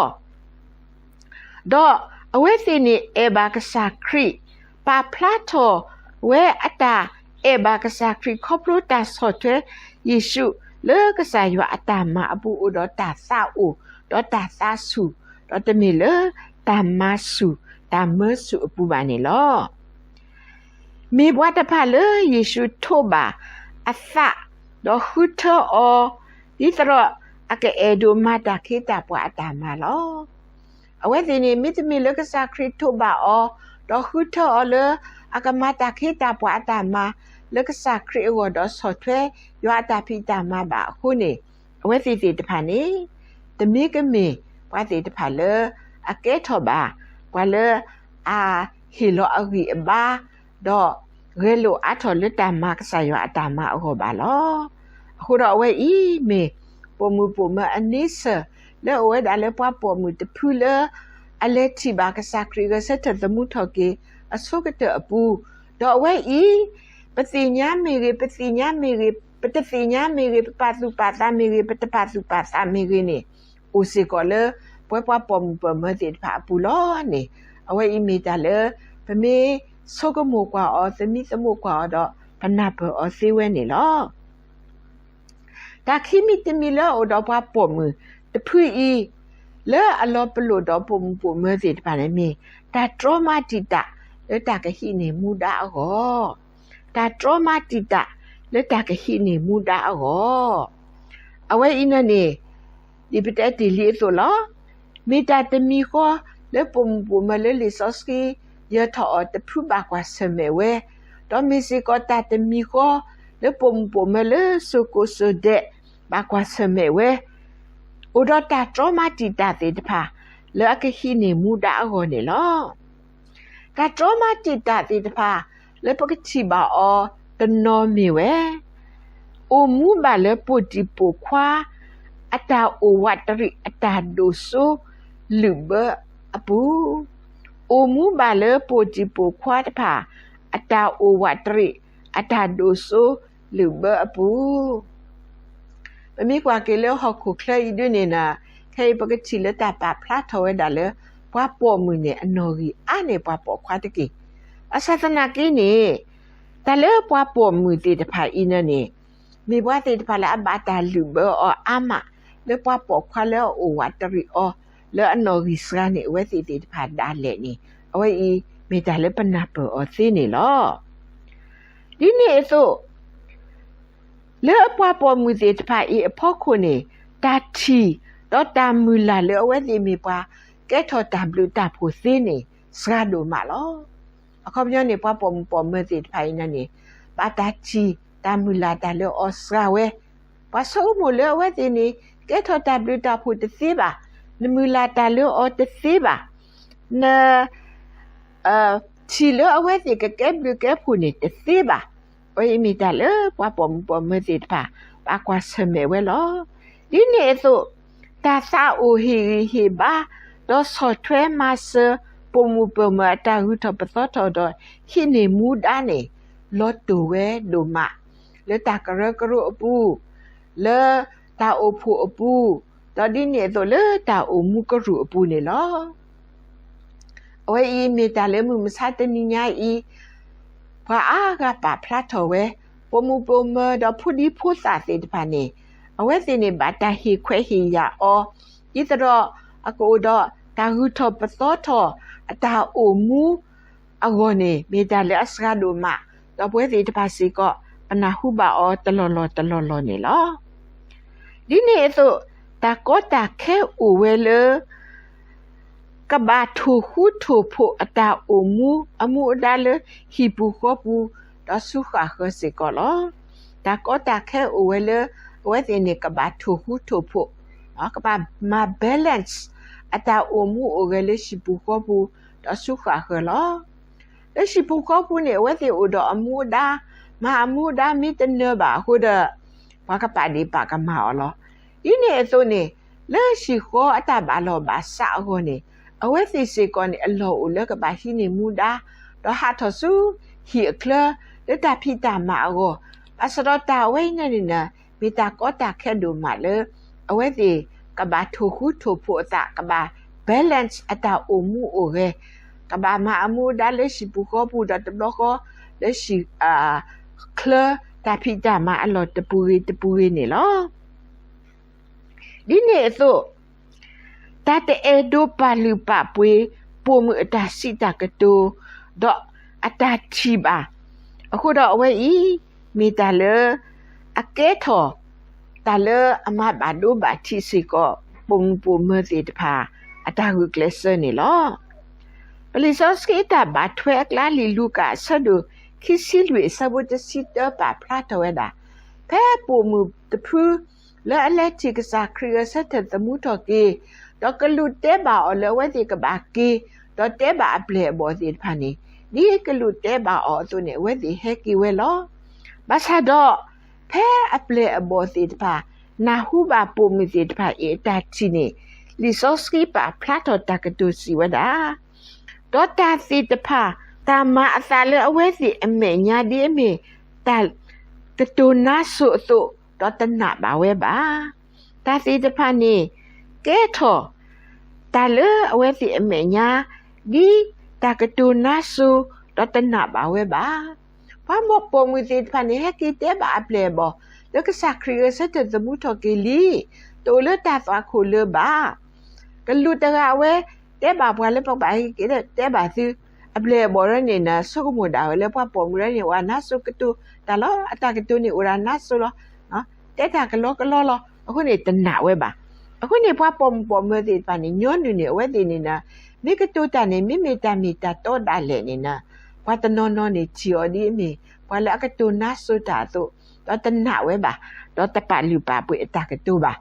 ဒီးအဝဲသ့ၣ်န့ၣ်အဲၣ်ဘၣ်ကစၢ်ခရံာ် ပာ်ဖျါထီၣ် ဝဲအတၢ်အဲၣ်ဘၣ်ကစၢ်ခရံာ်ခီဖျိတၢ်ဆီၣ်ထွဲယ့ၣ်ၡူးလၢကစၢ်ယွၤအတၢ်မၤအပူၤအိၣ်ဒီးတၢ်သးအိၣ်, ဒီးတၢ်သးဆူၣ်, ဒီးတမ့ၢ်လၢတၢ်မၤဆူၣ်တၢ်မၢဆူၣ်အပူၤဘၣ်န့ၣ်လီၤ. မ့ၢ်ပှၤတဖၣ်လၢယ့ၣ်ၡူးထိးဘၣ်အသး, ဒီးဃုထၢအီၤ, ဒ်သိးဒီးအကအဲၣ်ဒိးမၤတၢ်ခ့တၢ်ပှၤအတၢ်မၤလီၤ. အဝဲသ့ၣ်န့ၣ် မ့တမ့ၢ်လၢကစၢ်ခရံာ်ထိးဘၣ်အီၤ, ဒီးဃုထၢအီၤလၢ အကမၤတၢ်ခ့တၢ်ပှၤအတၢ်မၤ လၢကစၢ်ခရံာ်အဂီၢ်ဒီးဆီၣ်ထွဲယွၤအတၢ်ဖံးတၢ်မၤဘၣ်အဃိန့ၣ်, အဝဲသ့ၣ်သ့ၣ်တဖၣ်န့ၣ် တမ့ၢ်ကမ့ၢ်ပှၤသ့ၣ်တဖၣ်လၢ အကဲထီၣ်ဘၣ် ပှၤလၢအဟ့ၣ်လီၤအဂံၢ်အဘါ ဒီးဂဲၤလိာ်အါထီၣ်လၢတၢ်မၤကစၢ်ယွၤအတၢ်မၤအဂီၢ်ဘၣ်လီၤ. အဃိဒီးအဝဲအံၤမ့ၢ် ပိာ်မုၣ်ပိာ်မၢၤအန့ဆၢၣ် လၢအဝဲဒၣ်လၢပှၤပိာ်မုၣ်တဖုလၢ အလဲၤထံၣ်ဘၣ်ကစၢ်ခရံာ်ဂဲၤဆၢထၢၣ်သမူထီၣ်က့ၤအဆိကတၢၢ်အပူၤ, ဒီးအဝဲအံၤ ပသ့ၣ်ညါမ့ၢ်ဂ့ၤ, ပသ့ၣ်ညါမ့ၢ်ဂ့ၤ, ပတသ့ၣ်ညါမ့ၢ်ဂ့ၤ, ပပာ်သူၣ်ပာ်သးမ့ၢ်ဂ့ၤ, ပတပာ်သူၣ်ပာ်သးမ့ၢ်ဂ့ၤန့ၣ်, အိၣ်စ့ၢ်ကီးလၢ ပဝဲပှၤပိာ်မုၣ်ပိာ်မၢၤသ့ၣ်တဖၣ်အပူၤလီၤန့ၣ်, အဝဲအံၤမ့ၢ်တၢ်လၢ ပမ့ၢ်ဆိကမိၣ်ကွၢ်အီၤ, သမံသမိးကွၢ်အီၤဒီး ပနၢ်ပၢၢ်အီၤသ့ဝဲန့ၣ်လီၤ. တၢ်ခံမံၤတမံၤလၢအအိၣ်ဒီးပှၤပိာ်မုၣ်တဖုအံၤ လၢအလီၤပလိာ်ဒီးပိာ်မုၣ်ပိာ်မၢၤသ့ၣ်တဖၣ်န့ၣ်မ့ၢ် တၢ်တြီမၤတံာ်တာ်လၢတၢ်ကဟံးန့ၢ်မူဒါအဂီၢ်, တၢ်တြီမၤတံာ်တာ်လၢတၢ်ကဟံးန့ၢ်မူဒါအဂီၢ်. အဝဲအံၤန့ၣ်န့ၣ် ဒ်ပတဲတ့ၢ်လံအသိးလီၤ. မ့ၢ်တၢ်တမံၤဃီလၢပိာ်မုၣ်ပိာ်မၢၤလၢလံာ်စီဆှံ ယၢၤထီၣ်အီၤတဖုဘၣ်ကွၢ်ဆၢၣ်မဲာ်ဝဲ, ဒီးမ့ၢ်စ့ၢ်ကီးတၢ်တမံၤဃီလၢပိာ်မုၣ်ပိာ်မၢၤလၢစိၤကိးစိၤဒဲး ဘၣ်ကွၢ်ဆၢၣ်မဲာ်ဝဲ, အိၣ်ဒီးတၢ်တြီမၤတံာ်တာ်သ့ၣ်တဖၣ် လၢအကဟံးန့ၢ်မူဒါအဂီၢ်န့ၣ်လီၤ. တၢ်တြီမၤတံာ်တာ်သ့ၣ်တဖၣ် လၢပကထံၣ်ဘၣ်အီၤတနီၤမ့ၢ်ဝဲ, အိၣ်မူဘၣ်လၢပိာ်တံၢ်ပိာ်ခွါ အတၢ်အိၣ်ဝးတရံးအတၢ်ဒိၣ်စိလုၣ်ဘၢအပူၤ, အိၣ်မူဘၣ်လၢပိာ်တံၢ်ပိာ်ခွါတဖၣ် အတၢ်အိၣ်ဝးတရံးအတၢ်ဒိၣ်စိလုၣ်ဘၢအပူၤ ပမ့ၢ်ကွၢ်က့ၤလၢဟီၣ်ခိၣ်ချၢအံၤဒ်န့ၣ်နီၤ, ခဲအံၤပကထံၣ်လၢတၢ်ပာ်ဖျါထီၣ်ဝဲဒၣ်လၢ ပှၤပိာ်မုၣ်န့ၣ် အနီၣ်ဂံၢ်အါန့ၢ်ပှၤပိာ်ခွါတက့ၢ်. ဘၣ်ဆၣ်သနာ်က့န့ၣ်, တၢ်လၢပှၤပိာ်မုၣ်သ့ၣ်တဖၣ်အံၤန့ၣ်န့ၣ်, မ့ၢ်ပှၤသ့ၣ်တဖၣ်လၢအဘၣ်တၢ်လုၢ်ဘၢအီၤအါမး လၢပှၤပိာ်ခွါလၢအအိၣ်ဝးတရံးအီၤ လၢအနီၣ်ဂံၢ်စှၤန့ၢ်အဝဲသ့ၣ်သ့ၣ်တဖၣ်ဒၣ်လဲာ်န့ၣ်, အဝဲအံၤမ့ၢ်တၢ်လၢပနၢ်ပၢၢ်အီၤသ့န့ၣ်လီၤ. ဒ်န့ၣ်အသိး လၢပှၤပိာ်မုၣ်သ့ၣ်တဖၣ်အံၤအဖီခိၣ်န့ၣ်, တၢ်ထံၣ်ဒီးတၢ်မုၢ်လၢ်လၢအဝဲသ့ၣ်မ့ၢ်ပှၤကဲထီၣ်တၢ်ဘျုးတၢ်ဖှိၣ်သ့န့ၣ် စှၤဒိၣ်မးလီၤ. အခီပညီန့ၣ် ပှၤပိာ်မုၣ်ပိာ်မၢၤသ့ၣ်တဖၣ်အံၤန့ၣ်န့ၣ်, ဘၣ်တၢ်ထံၣ်တၢ်မုၢ်လၢ်တၢ်လၢအီၤစှၤဝဲ, ပှၤဆိကမိၣ်လၢအဝဲသ့ၣ်န့ၣ် ကဲထီၣ်တၢ်ဘျုးတၢ်ဖှိၣ်တသ့ဘၣ်, နမုၢ်လၢ်တၢ်လၢအီၤတသ့ဘၣ်, န ထံၣ်လၢအဝဲသ့ၣ်ကကဲဘျုးကဲဖှိၣ်န့ၣ်တသ့ဘၣ်. အဝဲအံၤမ့ၢ်တၢ်လၢပှၤပိာ်မုၣ်ပိာ်မၢၤသ့ၣ်တဖၣ် ဘၣ်ကွၢ်ဆၢၣ်မဲာ်ဝဲလီၤ. ဒ်န့ၣ်အသိး, တၢ်သးအိၣ်ဟ့ၣ်ဂံၢ်ဟ့ၣ်ဘါ, ဒီးဆီၣ်ထွဲမၤစၢၤ ပိာ်မုၣ်ပိာ်မၢၤအတၢ်ဂုၤထီၣ်ပသီထီၣ်ဒီးဟံးန့ၢ်မူဒါန့ၣ် လီၤတိၢ်ဝဲဒိၣ်မး, လၢတၢ်ကရၢကရိအပူၤ, လၢတၢ်အိၣ်ဖှိၣ်အပူၤ, ဒီးဒ်န့ၣ်အသိးလၢတၢ်အိၣ်မူကရူၢ်အပူၤန့ၣ်လီၤ. အဝဲအံၤမ့ၢ်တၢ်လၢမုၢ်မဆါတနံၤညါအံၤ ပှၤအါဂၤပာ်ဖျါထီၣ်ဝဲ, ပိာ်မုၣ်ပိာ်မၢၤဒီးဖိဒံဖိသၣ်သ့ၣ်တဖၣ်န့ၣ်, အဝဲသ့ၣ်န့ၣ်ဘၣ်တၢ်ဟ့ၣ်ခွဲးဟ့ၣ်ယာ်အီၤ, ဒ်သိးဒီးအကအိၣ်ဒီးတၢ်ဂုၤထီၣ်ပသီထီၣ်အတၢ်အိၣ်မူအဂီၢ်န့ၣ် မ့ၢ်တၢ်လၢအစှၤဒိၣ်မး, ဒီးပဝဲသ့ၣ်တဖၣ်စ့ၢ်ကီး ပနၢ်ဟူဘၣ်အီၤတလီၢ်လီၢ်တလီၢ်လီၢ်န့ၣ်လီၤ. ဒ်န့ၣ်အသိး, တၢ်ကီတၢ်ခဲအိၣ်ဝဲလၢ ကဘၣ်ထိၣ်ဃူထိၣ်ဖိးအတၢ်အိၣ်မူအမူအဒါလၢဟံၣ်ပူၤဃီပူၤ ဒီးဆူဃာ်ဃၢၤစ့ၢ်ကီးလီၤ. တၢ်ကီတၢ်ခဲအိၣ်ဝဲလၢ အဝဲသ့ၣ်န့ၣ် ကဘၣ်ထိၣ်ဃူထိၣ်ဖိး, ကဘၣ်မၤ balance အတၢ်အိၣ်မူအိၣ်ဂဲၤလၢဟံၣ်ပူၤဃီပူၤ ဒီးဆူဃာ်ဃၢၤလီၤ. လၢဟံၣ်ပူၤဃီပူၤန့ၣ် အဝဲသ့ၣ်အိၣ်ဒီးအမူအဒါ, မၤအမူအဒါမ့ၢ်တနၢၤဘၣ်အဃိဒီး ပှၤကပာ်ဒ့ၣ်ပာ်ကမၣ်အီၤလီၤ. ဒ်န့ၣ်အသိးန့ၣ်, လၢဟံၣ်ဃီအတၢ်ဘၣ်လီၢ်ဘၣ်စးအဂီၢ်န့ၣ်, အဝဲသ့ၣ်စ့ၢ်ကီးန့ၣ် အလီၢ်အိၣ်လၢကဘၣ်ဟံးန့ၢ်မူဒါ, ဒီးဟးထီၣ်ဆူဟံၣ်အချၢ လၢတၢ်ဖံးတၢ်မၤအဂီၢ်, ဘၣ်ဆၣ်ဒီးတၢ်အဝဲအံၤန့ၣ်န့ၣ် မ့ၢ်တၢ်ကီတၢ်ခဲဒိၣ်မးလၢ အဝဲသ့ၣ်ကဘၣ်ထိၣ်ဃူထိၣ်ဖိးအသး, ကဘၣ် balance အတၢ်အိၣ်မူအိၣ်ဂဲၤ, ကဘၣ်မၤအမူအဒါလၢဟံၣ်ပူၤဃီပူၤဒီးတဘျီဃီ လၢဟံၣ်ချၢတၢ်ဖံးတၢ်မၤအလီၢ်တပူၤဂ့ၤတပူၤဂ့ၤန့ၣ်လီၤ. ဒ်န့ၣ်အသိး တၢ်တအဲၣ်ဒိးပာ်လုၢ်ပာ်ပှ့ၤ ပိာ်မုၣ်အတၢ်စံးတၢ်ကတိၤ ဒီးအတၢ်ထံၣ်ဘၣ်. အဃိဒီးအဝဲအံၤ မ့ၢ်တၢ်လၢ အကဲထီၣ် တၢ်လၢအမၤဘၣ်ဒိဘၣ်ထံးစ့ၢ်ကီး ပိာ်မုၣ်ပိာ်မၢၤသ့ၣ်တဖၣ် အတၢ်ဂုာ်ကျဲးစၢးန့ၣ်လီၤ. ပလံာ်စီဆှံအတၢ်ဘၣ်ထွဲအကျါ လံာ်လူၤကၣ် အဆၢဒိၣ်ခံဆံလွံၢ် အဆၢဖိတဆံတၢ ပာ်ဖျါထီၣ်ဝဲဒၣ်, ဖဲပိာ်မုၣ်တဖု လၢအလဲၤထံၣ်ကစၢ်ခရံာ်ဂဲၤဆၢထၢၣ်သမူထီၣ်က့ၤ, ဒီးကလူးတဲဘၣ်အီၤလၢအဝဲသ့ၣ်ကဘၣ်က့ၤ, ဒီးတဲဘၣ်အပျဲၢ်အဘီၣ်သ့ၣ်တဖၣ်န့ၣ်, ဒ်ကလူးတဲဘၣ်အီၤအသိးန့ၣ် အဝဲသ့ၣ်ဟဲက့ၤဝဲလီၤ. ဘၣ်ဆၣ်ဒီး ဖဲအပျဲၢ်အဘီၣ်သ့ၣ်တဖၣ် နၢ်ဟူဘၣ်ပိာ်မုၣ်သ့ၣ်တဖၣ်အံၤအတၢ်ထံၣ်န့ၣ်, လံာ်စီဆှံပာ်ဖျါထီၣ်တၢ်ကတိၤစံးဝဲဒၣ်, ဒီးတၢ်သ့ၣ်တဖၣ် တၢ်မၤအသးလၢအဝဲသ့ၣ်အမဲာ်ညါဒ်အမ့ၢ် တၢ်ကတိၤနါစိၤအသိး, ဒီးတနာ်ဘၣ်ဝဲဘၣ်. တၢ်သ့ၣ်တဖၣ်န့ၣ် ကဲထီၣ် တၢ်လၢအဝဲသ့ၣ်အမဲာ်ညါ ဒ်တၢ်ကတိၤနါစိၤ, ဒီးတနာ်ဘၣ်ဝဲဘၣ်. ပှၤပိာ်မုၣ်သ့ၣ်တဖၣ်န့ၣ် ဟဲက့ၤတဲဘၣ်အပျဲၢ်အဘီၣ် လၢကစၢ်ခရံာ်ဂဲၤဆၢထၢၣ်သမူထီၣ်က့ၤလံ, တအိၣ်လၢတၢ်သွၣ်ခိၣ်လၢၤဘၣ်. ကလူးတဂၤအဝဲ တဲဘၣ်ပှၤလၢပကဘၣ်ဟဲက့ၤတဲဘၣ်သု, အပျဲၢ်အဘီၣ်ဒ်န့ၣ်နၤ ဆိကမိၣ်ဒၣ်ဝဲလၢပှၤပိာ်မုၣ်ဒ်န့ၣ် အိၣ်ဒၣ်နါစိၤကတိၤတၢ်လီၤ, အတၢ်ကတိၤန့ၣ်အိၣ်ဒၣ်နါစိၤလီၤ, တဲတၢ်ကလီကလီလီၤ, အဃိန့ၣ်တနာ်ဝဲဘၣ်. အဃိန့ၣ် ပှၤပိာ်မုၣ်ပိာ်မၢၤသ့ၣ်တဖၣ်န့ၣ် ညီနုၢ်န့ၣ် အဝဲသ့ၣ်န့ၣ်နၤ မ့ၢ်ကတိၤတၢ်န့ၣ် မ့မ့ၢ်တၢ်မ့ၢ်တၢ်တီဒၣ်လဲာ်န့ၣ်နၤ, ပှၤတနီၤနီၤန့ၣ်ထံၣ်အီၤဒ်အမ့ၢ် ပှၤလၢအကတိၤနါစိၤတၢ်အသိး, ဒီးတနာ်ဝဲဘၣ်, ဒီးတပာ်လုၢ်ပာ်ပှ့ၤအတၢ်ကတိၤဘၣ်.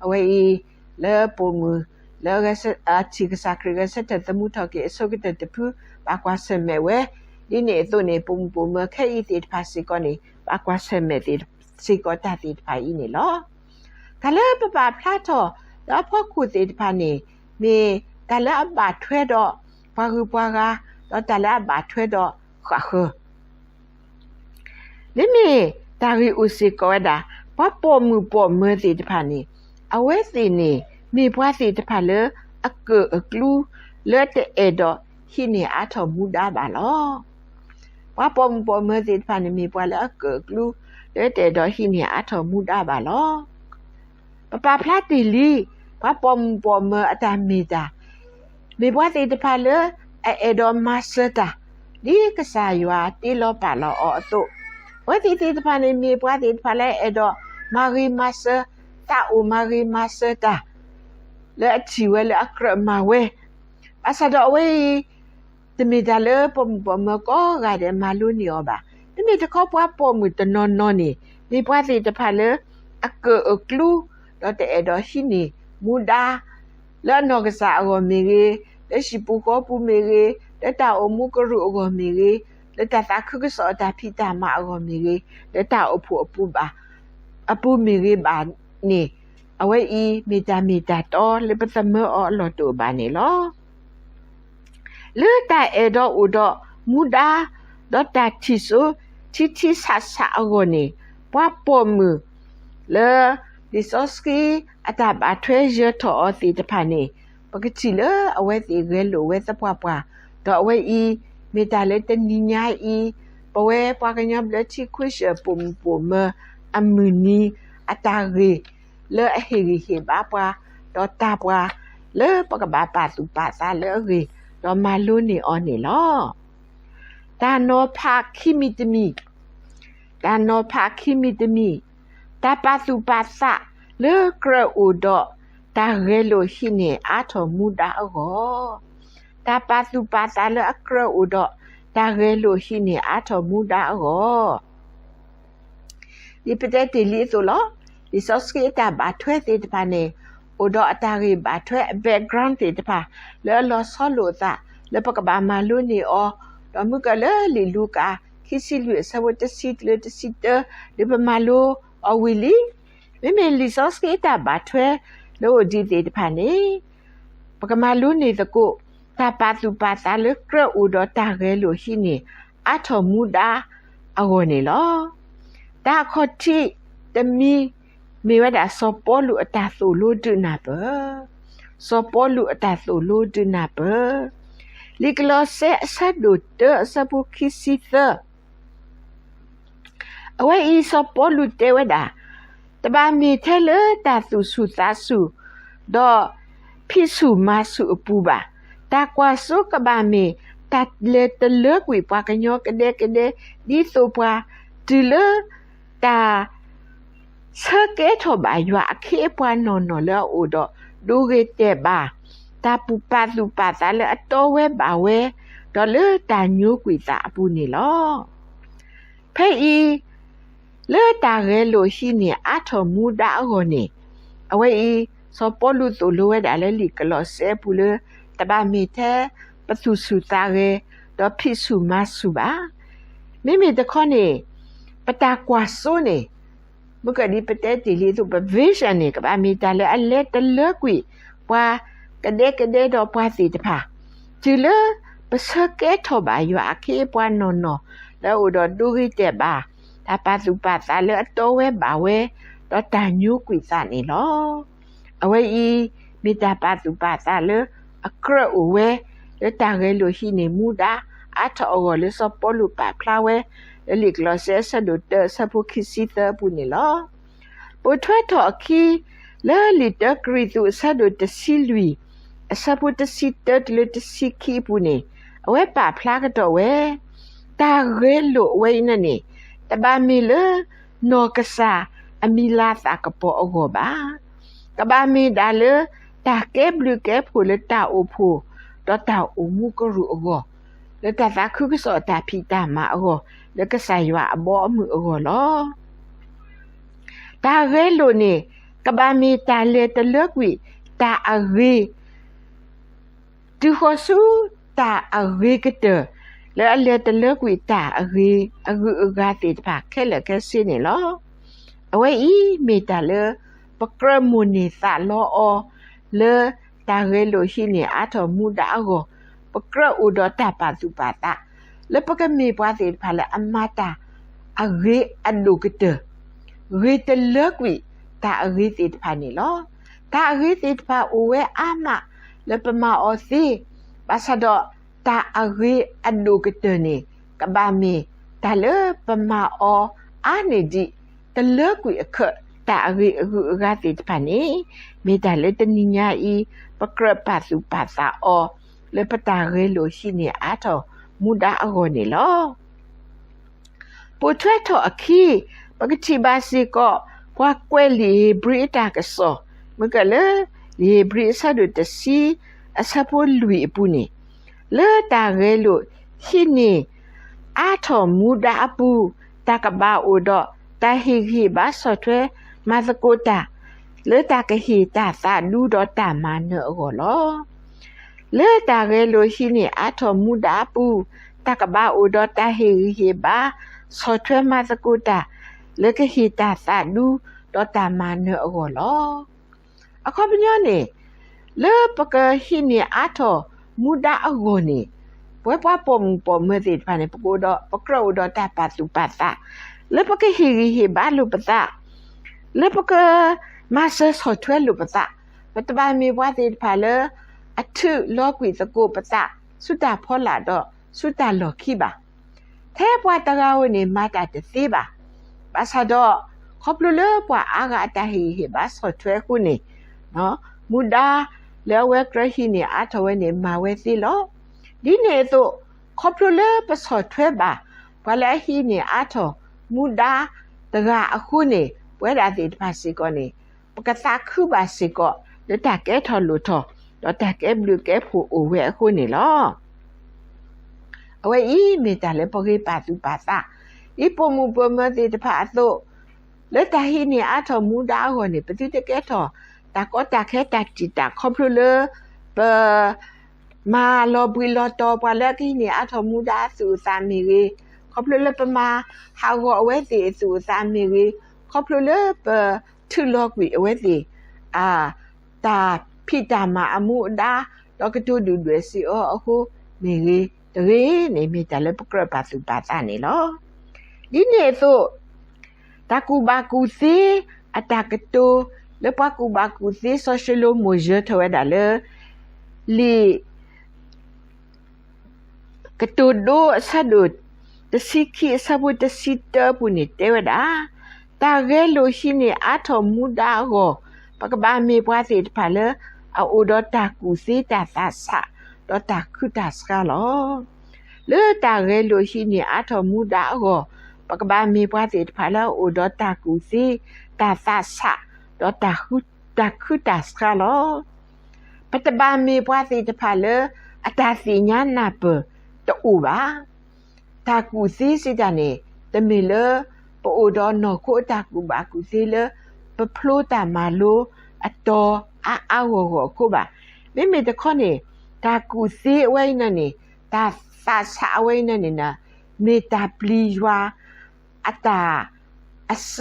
အဝဲအံၤ လၢပိာ်မုၣ် လၢထံၣ်ကစၢ်ခရံာ်ဂဲၤဆၢထၢၣ်သမူထီၣ်က့ၤအဆိကတၢၢ်တဖု ဘၣ်ကွၢ်ဆၢၣ်မဲာ်ဝဲ, ဒ်န့ၣ်အသိးန့ၣ် ပိာ်မုၣ်ပိာ်မၢၤခဲအံၤသ့ၣ်တဖၣ်စ့ၢ်ကီးန့ၣ် ဘၣ်ကွၢ်ဆၢၣ်မဲာ်သ့ၣ်စ့ၢ်ကီးတၢ်သ့ၣ်တဖၣ်အံၤန့ၣ်လီၤ. တၢ်လၢပပာ်ဖျါထီၣ်လၢအဖီခိၣ်သ့ၣ်တဖၣ်န့ၣ် မ့ၢ်တၢ်လၢအဘၣ်ထွဲဒီးပှၤဂုၤပှၤဂၤ, ဒီးတၢ်လၢအဘၣ်ထွဲဒီးဃၣ်ဃၢၤ မ့မ့ၢ်တၢ်ဂ့ၢ်အိၣ်စ့ၢ်ကီးဝဲဒၣ် ပှၤပိာ်မုၣ်ပိာ်မၢၤသ့ၣ်တဖၣ်န့ၣ်, အဝဲသ့ၣ်န့ၣ် မ့ၢ်ပှၤသ့ၣ်တဖၣ်လၢအကၢၣ်အကျူ လၢတအဲၣ်ဒိးဟံးန့ၢ်အါထီၣ်မူဒါဘၣ်လီၤ. ပှၤပိာ်မုၣ်ပိာ်မၢၤသ့ၣ်တဖၣ်န့ၣ် မ့ၢ်ပှၤလၢအကၢၣ်အကျူ လၢတအဲၣ်ဒိးဟံးန့ၢ်အါထီၣ်မူဒါဘၣ်လီၤ. ပပာ်ဖျါတ့ၢ်လံ ပှၤပိာ်မုၣ်ပိာ်မၢၤအတၢ်မ့ၢ်တၢ် မ့ၢ်ပှၤသ့ၣ်တဖၣ်လၢအအဲၣ်ဒိးမၤစၢၤတၢ် ဒ်ကစၢ်ယွၤတ့လီၤပာ်လီၤအီၤအသိး, အဝဲသ့ၣ်သ့ၣ်တဖၣ်န့ၣ် မ့ၢ်ပှၤသ့ၣ်တဖၣ်လၢအအဲၣ်ဒိးမၤဂ့ၤမၤစၢၤ, သးအိၣ်မၤဂ့ၤမၤစၢၤတၢ် လၢအထံၣ်ဝဲလၢအကြၢးမၤဝဲ, ဘၣ်ဆၣ်ဒီးအဝဲအံၤ တမ့ၢ်တၢ်လၢပိာ်မုၣ်ပိာ်မၢၤကိးဂၤဒဲးမၤလိန့ၢ်အီၤဘၣ်. မ့မ့ၢ်တခီပှၤပိာ်မုၣ်တနီၤနီၤန့ၣ် မ့ၢ်ပှၤသ့ၣ်တဖၣ်လၢအကၢၣ်အကျူ ဒီးတအဲၣ်ဒိးဟံးန့ၢ်မူဒါ လၢအနီၢ်ကစၢ်အဂီၢ်မ့ၢ်ဂ့ၤ, လၢဟံၣ်ပူၤဃီပူၤမ့ၢ်ဂ့ၤ, လၢတၢ်အိၣ်မူကရူၢ်အဂီၢ်မ့ၢ်ဂ့ၤ, လၢတၢ်သးခုကစီၣ်အတၢ်ဖံးတၢ်မၤအဂီၢ်မ့ၢ်ဂ့ၤ, လၢတၢ်အိၣ်ဖှိၣ်အပူၤဘၣ် အပူၤမ့ၢ်ဂ့ၤဘၣ်န့ၣ်, အဝဲအံၤမ့ၢ်တၢ်မ့ၢ်တၢ်တီလၢပသမၢအီၤအလီၢ်တအိၣ်ဘၣ်န့ၣ်လီၤ. လၢတၢ်အဲၣ်ဒိးအိၣ်ဒီးမူဒါ ဒီးတၢ်ထံၣ်စိထံထံဆးဆးအဂီၢ်န့ၣ်, ပှၤပိာ်မုၣ်လၢလံာ်စီဆှံအတၢ်ဘၣ်ထွဲယၢၤထီၣ်အီၤသ့ၣ်တဖၣ်န့ၣ်, ပကထံၣ်လၢအဝဲသ့ၣ်ဂဲၤလိာ်ဝဲသပှၢ်ပှၢ်, ဒီးအဝဲအံၤ မ့ၢ်တၢ်လၢတနံၤညါအံၤ ပဝဲပှၤကညီဘျၢထံခဝ့ၡၢၣ်ပိာ်မုၣ်ပိာ်မၢၤအမုၢ်နံၤ အတၢ်ဂ့ၢ်လၢအဟ့ၣ်ဂံၢ်ဟ့ၣ်ဘါပှၤ, ဒီးတၢ်ပှၤလၢပကဘၣ်ပာ်သူၣ်ပာ်သးလၢအဂ့ၢ်, ဒီးမၤလိန့ၢ်အီၤန့ၣ်လီၤ. တၢ်နီၤဖးခံမံၤတမံၤ, တၢ်နီၤဖးခံမံၤတမံၤ, တၢ်ပာ်သူၣ်ပာ်သးလၢကြၢးအိၣ်ဒီးတၢ်ဂဲၤလိာ်ဟံးန့ၢ်အါထီၣ်မူဒါအဂီၢ်, တၢ်ပာ်သူၣ်ပာ်သးလၢအကြၢးအိၣ်ဒီးတၢ်ဂဲၤလိာ်ဟံးန့ၢ်အါထီၣ်မူဒါအဂီၢ် ဒ်ပတဲတ့ၢ်လံအသိးလီၤ. လံာ်စီဆှံအတၢ်ဘၣ်ထွဲသ့ၣ်တဖၣ်န့ၣ် အိၣ်ဒီးအတၢ်ဂ့ၢ်ဘၣ်ထွဲအ background သ့ၣ်တဖၣ် လၢအလီၤဆီလိာ်အသး လၢပကဘၣ်မၤလိန့ၢ်အီၤ, ဒီးမုၢ်ကၢၢ်လၢလံာ်လူၤကၣ် ခံဆံလွံၢ်အဆၢဖိတဆံတုၤလၢတဆံတၢ ဒ်ပမၤလိအီၤဝံၤလံ. မ့မ့ၢ်လံာ်စီဆှံအတၢ်ဘၣ်ထွဲလၢအိၣ်ဒံးသ့ၣ်တဖၣ်န့ၣ် ပကမၤလိန့ၢ်သကိး တၢ်ပာ်သူၣ်ပာ်သးလၢကြၢးအိၣ်ဒီးတၢ်ဂဲၤလိာ်ဟံးန့ၢ်အါထီၣ်မူဒါအဂီၢ်န့ၣ်လီၤ. တၢ်အခီၣ်ထံးတမံၤ မ့ၢ်ဝဲဒၣ်စီၤပီလူးအတၢ်သိၣ်လိဒုးနၢ်ပၢၢ်, စီၤပီလူးအတၢ်သိၣ်လိဒုးနၢ်ပၢၢ်. လံာ်ကလီးစဲအဆၢဒိၣ်တၢအဆၢဖိခံဆံသၢ အဝဲအံၤစီၤပီလူးတဲဝဲဒၣ်, တဘၣ်မ့ၢ်ထဲလၢတၢ်သူၣ်ဆူၣ်သးဆူၣ်, ဒီးဖံးဆူၣ်မၤဆူၣ်အပူၤဘၣ်. တၢ်ကွၢ်စိကဘၣ်မ့ၢ်တၢ်လဲၤတလၢကွံာ်ပှၤကညီကဒဲကဒဲ, ဒ်သိးပှၤတုၤလၢတၢ် ဆၢကဲထီၣ်ဘၣ်ယွၤအခ့အပှၤနီၢ်နီၢ်လၢအအိၣ်ဒီး ဒိဂ့ၤတဲာ်ဘၣ် တၢ်ပာ်သူၣ်ပာ်သးလၢအတီဝဲဘၣ်ဝဲ, ဒီးလၢတၢ်ညိကွံာ်သးအပူၤန့ၣ်လီၤ. ဖဲအံၤ လၢတၢ်ဂဲၤလိာ်ဟံးန့ၢ်အါထီၣ်မူဒါအဂီၢ်န့ၣ်, အဝဲအံၤ စီၤပီလူးသိၣ်လိဝဲဒၣ်လၢလံာ်ကလီးစဲအပူၤလၢ တဘၣ်မ့ၢ်ထဲပသူၣ်ဆူၣ်သးဂဲၤ ဒီးဖံးဆူၣ်မၤဆူၣ်ဘၣ်. မ့မ့ၢ်တခီန့ၣ် ပတၢ်ကွၢ်စိန့ၣ် မ့ၢ်ကဒ်ပတဲတ့ၢ်လံအသိး ပ vision န့ၣ် ကဘၣ်မ့ၢ်တၢ်လၢအလဲၤတလၢကွံာ် ပှၤကဒဲကဒဲဒီးပှၤသ့ၣ်တဖၣ်, တုၤလၢပဆၢကဲထီၣ်ဘၣ်ယွၤအခ့အပှၤနီၢ်နီၢ် လၢအအိၣ်ဒီးဒိဂ့ၤတဲာ်ဘၣ် တၢ်ပာ်သူၣ်ပာ်သးလၢအတီဝဲဘၣ်ဝဲ ဒီးတၢ်ညိကွံာ်သးန့ၣ်လီၤ. အဝဲအံၤ မ့ၢ်တၢ်ပာ်သူၣ်ပာ်သးလၢအကြၢးအိၣ်ဝဲ လၢတၢ်ဂဲၤလိာ်ဟံးန့ၢ်မူဒါအါထီၣ်အဂီၢ်လၢစီၤပီလူးပာ်ဖျါဝဲ လၢလံာ်ကလီးစဲအဆၢဒိၣ်တၢအဆၢဖိခံဆံသၢအပူၤန့ၣ်လီၤ. ပိာ်ထွဲထီၣ်အခံ လၢလံာ်တၢကရံၣ်သူးအဆၢဒိၣ်တဆံလွံၢ် အဆၢဖိတဆံတၢတုၤလၢတဆံခံအပူၤန့ၣ် အဝဲပာ်ဖျါကဒီးဝဲ တၢ်ဂဲၤလိာ်အဝဲအံၤန့ၣ်န့ၣ် တဘၣ်မ့ၢ်လၢ နီၢ်ကစၢ်အမံၤလၤသးကပီၤအဂီၢ်ဘၣ်. ကဘၣ်မ့ၢ်ဒၣ်လၢ တၢ်ကဲဘျုးကဲဖှိၣ်လၢတၢ်အိၣ်ဖှိၣ် ဒီးတၢ်အိၣ်မူကရူၢ်အဂီၢ်, လၢတၢ်သးခုကစီၣ်တၢ်ဖံးတၢ်မၤအဂီၢ်, လၢကစၢ်ယွၤအဘီအမုၢ်အဂီၢ်လီၤ. တၢ်ဂဲၤလိာ်န့ၣ် ကဘၣ်မ့ၢ်တၢ်လဲၤတလၢကွံာ်တၢ်အဂ့ၤ တုၤဃီၤဆူတၢ်အဂ့ၤကတၢၢ် လၢအလဲၤတလၢကွံာ်တၢ်အဂ့ၤအဂုၤအဂၤသ့ၣ်တဖၣ်ခဲလၢာ်ခဲဆ့န့ၣ်လီၤ. အဝဲအံၤမ့ၢ်တၢ်လၢ ပကြၢးမိၣ်န့ၢ်သးလီအီၤ လၢတၢ်ဂဲၤလိာ်ဟံးန့ၢ်အါထီၣ်မူဒါအဂီၢ်, ပကြၢးအိၣ်ဒီးတၢ်ပာ်သူၣ်ပာ်သး လၢပကမ့ၢ်ပှၤသ့ၣ်တဖၣ်လၢအမၤတၢ်အဂ့ၤအဒိၣ်ကတၢၢ်, ဂ့ၤတလၢကွံာ်တၢ်အဂ့ၤသ့ၣ်တဖၣ်န့ၣ်လီၤ. တၢ်အဂ့ၤသ့ၣ်တဖၣ်အိၣ်ဝဲအါမးလၢပမၤအီၤသ့, ဘၣ်ဆၣ်ဒီးတၢ်အဂ့ၤအဒိၣ်ကတၢၢ်န့ၣ် ကဘၣ်မ့ၢ်တၢ်လၢပမၤအီၤအါန့ၢ်ဒံး တလၢကွံာ်အခၢး တၢ်အဂ့ၤအဂုၤအဂၤသ့ၣ်တဖၣ်န့ၣ် မ့ၢ်တၢ်လၢတနံၤညါအံၤ ပကြၢးပာ်သူၣ်ပာ်သးအီၤ လၢပတၢ်ဂဲၤလိာ်ဟံးန့ၢ်အါထီၣ်မူဒါအဂီၢ်န့ၣ်လီၤ. ပိာ်ထွဲထီၣ်အခံ ပကထံၣ်ဘၣ်စ့ၢ်ကီး ပှၤကွဲးလံာ်ဧ့ၤဘြံၤအတၢ်ကစီၣ် မ့ၢ်ကလၢ လံာ်ဧ့ၤဘြံၤအဆၢဒိၣ်တဆံ အဆၢဖိလွံၢ်အပူၤန့ၣ်, လၢတၢ်ဂဲၤလိာ်ဟံးန့ၢ်အါထီၣ်မူဒါအပူၤ တၢ်ကဘၣ်အိၣ်ဒီးတၢ်ဟ့ၣ်ဂံၢ်ဟ့ၣ်ဘါဆီၣ်ထွဲမၤသကိးတၢ် လၢတၢ်ကဟ့ၣ်တၢ်သးဒူဒီးတၢ်မၤနၢၤအဂီၢ်လီၤ. လၢတၢ်ဂဲၤလိာ်ဟံးန့ၢ်အါထီၣ်မူဒါအပူၤ တၢ်ကဘၣ်အိၣ်ဒီးတၢ်ဟ့ၣ်ဂံၢ်ဟ့ၣ်ဘါ ဆီၣ်ထွဲမၤသကိးတၢ် လၢကဟ့ၣ်တၢ်သးဒူဒီးတၢ်မၤနၢၤအဂီၢ်လီၤ. အခီပညီန့ၣ် လၢပကဟံးန့ၢ်အါထီၣ်မူဒါအဂီၢ်န့ၣ် ပဝဲပှၤပိာ်မုၣ်ပိာ်မၢၤသ့ၣ်တဖၣ်န့ၣ် ပကအိၣ်ဒီး ပကြၢးအိၣ်ဒီးတၢ်ပာ်သူၣ်ပာ်သး လၢပကဟ့ၣ်ဂံၢ်ဟ့ၣ်ဘါလိာ်ပသး လၢပကမၤစၢၤဆီၣ်ထွဲလိာ်ပသး, ပတဘၣ်မ့ၢ်ပှၤသ့ၣ်တဖၣ်လၢ အထုးလီၤကွံာ်သကိးပသး ဆူတၢ်ဖီလာ်ဒီးဆူတၢ်လီၢ်ခံဘၣ်. ထဲပှၤတဂၤဧိၤန့ၣ် မၤတၢ်တသ့ဘၣ်. ဘၣ်ဆၣ်ဒီး ခီဖျိလၢပှၤအါဂၤအတၢ်ဟ့ၣ်ဂံၢ်ဟ့ၣ်ဘါဆီၣ်ထွဲအဃိန့ၣ် မူဒါလၢအဝဲကြၢးဟံးန့ၢ်အါထီၣ်ဝဲန့ၣ် မၤဝဲသ့လီၤ. ဒ်န့ၣ်အသိး ခီဖျိလၢပဆီၣ်ထွဲဘၣ် ပှၤလၢအဟံးန့ၢ်အါထီၣ်မူဒါတဂၤအဃိန့ၣ် ပဝဲဒၣ်သ့ၣ်တဖၣ်စ့ၢ်ကီးန့ၣ် ပကသးခုဘၣ်စ့ၢ်ကီး လၢတၢ်ကဲထီၣ်လိၣ်ထီၣ် ဒီးတၢ်ကဲဘျုးကဲဖှိၣ်အိၣ်ဝဲအဃိန့ၣ်လီၤ. အဝဲအံၤမ့ၢ်တၢ်လၢပဂ့ၤပာ်သူၣ်ပာ်သး, ဒ်ပိာ်မုၣ်ပိာ်မၢၤသ့ၣ်တဖၣ်အသိး, လၢတၢ်ဟံးန့ၢ်အါထီၣ်မူဒါအဂီၢ်န့ၣ် ပသုတကဲထီၣ်တၢ်ကီတၢ်ခဲတၢ်တံာ်တာ် ခီဖျိလၢပ မၤလီၤဘှံးလီၤတီၤပှၤလၢအကဟံးန့ၢ်အါထီၣ်မူဒါအသူၣ်အသးမ့ၢ်ဂ့ၤ, ခီဖျိလၢပမၤဟးဂီၤအဝဲသ့ၣ်အသူၣ်အသးမ့ၢ်ဂ့ၤ, ခီဖျိလၢပထုးလီၤကွံာ်အဝဲသ့ၣ် အ တၢ်ဖံးတၢ်မၤအမူအဒါ ဒီးကတိၤဒုၣ်ဒွဲၣ်စ့ၢ်ကီးအဃိမ့ၢ်ဂ့ၤတဂ့ၤန့ၣ် မ့ၢ်တၢ်လၢပကြၢးပာ်သူၣ်ပာ်သးန့ၣ်လီၤ. ဒ်န့ၣ်အသိး တၢ်ကူၣ်ဘၣ်ကူၣ်သ့အတၢ်ကတိၤ လၢပှၤကူၣ်ဘၣ်ကူၣ်သ့စီၤၡလိၤမိၣ်ယၢၤထီၣ်ဝဲဒၣ်လၢ လံာ် ကတိၤဒိအဆၢဒိၣ်တဆံခံအဆၢဖိတဆံတၢအပူၤန့ၣ်တဲဝဲဒၣ်, တၢ်ဂဲၤလိာ်ဟံးန့ၢ်အါထီၣ်မူဒါအဂီၢ်, ပကဘၣ်မ့ၢ်ပှၤသ့ၣ်တဖၣ်လၢအအိၣ်ဒီးတၢ်ကူၣ်သ့တၢ်သးဆး, ဒီးတၢ်ခုတၢ်ဆှါလီၤ. လၢတၢ်ဂဲၤလိာ်ဟံးန့ၢ်အါထီၣ်မူဒါအဂီၢ်, ပကဘၣ်မ့ၢ်ပှၤသ့ၣ်တဖၣ်လၢအအိၣ်ဒီးတၢ်ကူၣ်သ့, တၢ်သးဆး, ဒီးတၢ်ခုတၢ်ဆှါလီၤ. ပတဘၣ်မ့ၢ်ပှၤသ့ၣ်တဖၣ်လၢအတၢ်သ့ၣ်ညါနၢ်ပၢၢ်တအိၣ်ဘၣ်. တၢ်ကူၣ်သ့စံးတၢ်န့ၣ် တမ့ၢ်လၢပအိၣ်ဒီးနီၢ်ခိအတၢ်ကူၣ်ဘၣ်ကူၣ်သ့လၢ ပဖျိတၢ်မၤလိအတီၤအါအါဂီၢ်ဂီၢ်အဃိဘၣ်. မ့မ့ၢ်တခီန့ၣ် တၢ်ကူၣ်သ့အဝဲအံၤန့ၣ် တၢ်သးဆးအဝဲအံၤန့ၣ် မ့ၢ်တၢ်ပျံၤယွၤ အတၢ် အစ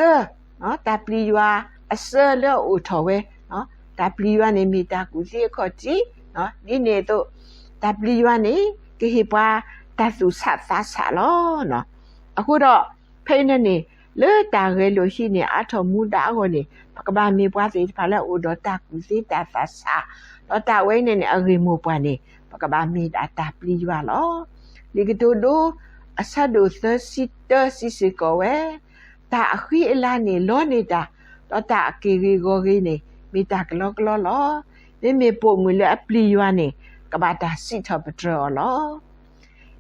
ၢ, တၢ်ပျံၤယွၤအစၢလၢအအိၣ်ထီၣ်ဝဲ, တၢ်ပျံၤယွၤန့ၣ်မ့ၢ်တၢ်ကူၣ်သ့အခီၣ်ထံး, ဒ်န့ၣ်အသိး တၢ်ပျံၤယွၤန့ၣ် ကဟ့ၣ်ပှၤတၢ်သူၣ်ဆးသးဆးလီၤ. အဃိဒီး ဖဲအံၤန့ၣ်န့ၣ် လၢတၢ်ဂဲၤလိာ်ဟံးန့ၢ်အါထီၣ်မူဒါအဂီၢ်န့ၣ် ပကဘၣ်မ့ၢ်ပှၤသ့ၣ်တဖၣ်လၢအအိၣ်ဒီးတၢ်ကူၣ်သ့တၢ်သးဆး, ဒီးတၢ်ဝဲအံၤန့ၣ်န့ၣ် အဂ့ၢ်မိၢ်ပှၢ်န့ၣ် ပကဘၣ်မ့ၢ်ဒၣ်တၢ်ပျံၤယွၤလီၤ. လံာ်ကတိၤဒိ အဆၢဒိၣ်သၢဆံတၢစံးစ့ၢ်ကီးဝဲ, တၢ်အဃံအလၤန့ၣ်လီန့ၢ်တၢ်, ဒီးတၢ်အက့ၢ်ဂ့ၤဂီၤဂ့ၤန့ၣ် မ့ၢ်တၢ်ကလီကလီလီၤ. မ့မ့ၢ်ပိာ်မုၣ်လၢအပျံၤယွၤန့ၣ် ကဘၣ်တၢ်စံးထီၣ်ပတြၢၤအီၤလီၤ.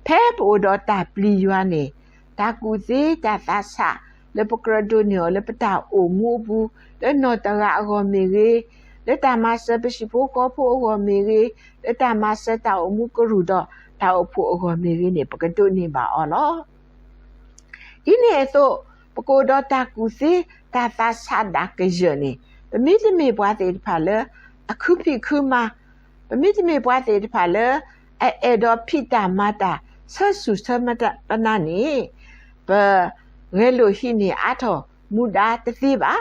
ဖဲပအိၣ်ဒီးတၢ်ပျံၤယွၤန့ၣ် တၢ်ကူၣ်သ့တၢ်သးဆး လၢပကြၢးဒိးန့ၢ်အီၤလၢပတၢ်အိၣ်မူအပူၤ, လၢနီၢ်တဂၤအဂီၢ်မ့ၢ်ဂ့ၤ, လၢတၢ်မၤစၢၤပဟံၣ်ဖိဃီဖိအဂီၢ်မ့ၢ်ဂ့ၤ, လၢတၢ်မၤစၢၤတၢ်အိၣ်မူကရူၢ်ဒီးတၢ်အိၣ်ဖှိၣ်အဂီၢ်မ့ၢ်ဂ့ၤန့ၣ် ပကဒိးန့ၢ်ဘၣ်အီၤလီၤ. ဒ်န့ၣ်အသိး ပကအိၣ်ဒီးတၢ်ကူၣ်သ့တၢ်သးဆးဒၣ်ကယၢၢ်န့ၣ် ပမ့တမ့ၢ်ပှၤသ့ၣ်တဖၣ်လၢ အခုဖံးခုမၤ, ပမ့တမ့ၢ်ပှၤသ့ၣ်တဖၣ်လၢ အအဲၣ်ဒိးဖံးတၢ်မၤတၢ် ဆၢဆူၣ်ဆၢပနၤန့ၣ် ပဂဲၤလိာ်ဟံးန့ၢ်အါထီၣ်မူဒါတသ့ဘၣ်.